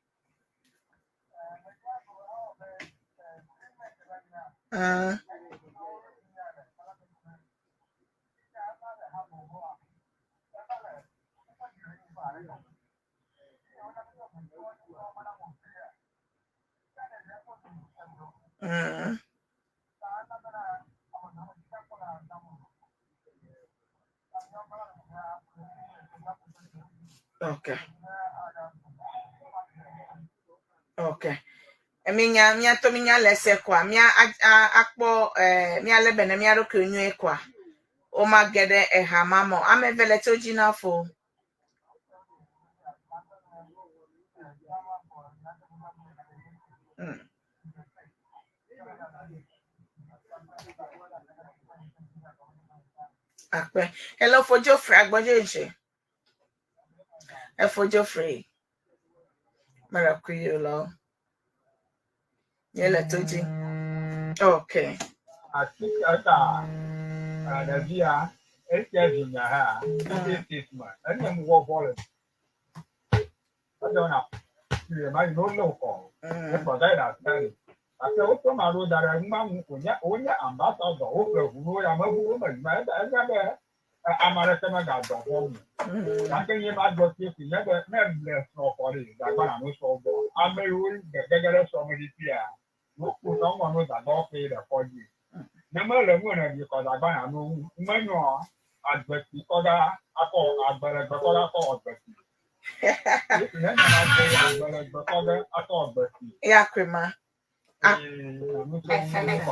Okay. Okay. Minya míatɔ minya le ese koa mía akpɔ míalé be ne mía ɖokui nyuie koa womage ɖe eha ma me o. Ame eve le to dzi na fo. Akpe. Hello, for Geoffrey Agbodjeje. For Geoffrey. Miracle lo. Yele to dzi. Okay. Atike ta ɖevia esia vinya hã ss me enye nuwɔvɔ le edɔ na le ma yi ne wolé wokɔ ekɔ da yi ɖe asi gake wotrɔ ma ɖo da ɖe numa ŋu wònye wonye ambassador woƒle ʋu no ya meʋu wo me yima enya be ame aɖeke megadɔ vɔ mu gake nye ma gbɔ tie si nye be ne le srɔ̃ xɔ ɖe dagba na no srɔ̃ gbɔ ame yiwo gege ɖe srɔ̃ me fifia wokpo nyɔnua no dagba woƒe ɖe kɔdzi ne mele nu ene ɖi kɔ dagba na no menyɔ agbeti kɔ ɖa akɔ agbelegbe kɔ ɖa akɔ agbeti ne nye ma gbɔ agbelegbe kɔ ɖe akɔ agbeti. Ya kwema. Ee, nu tso ŋu.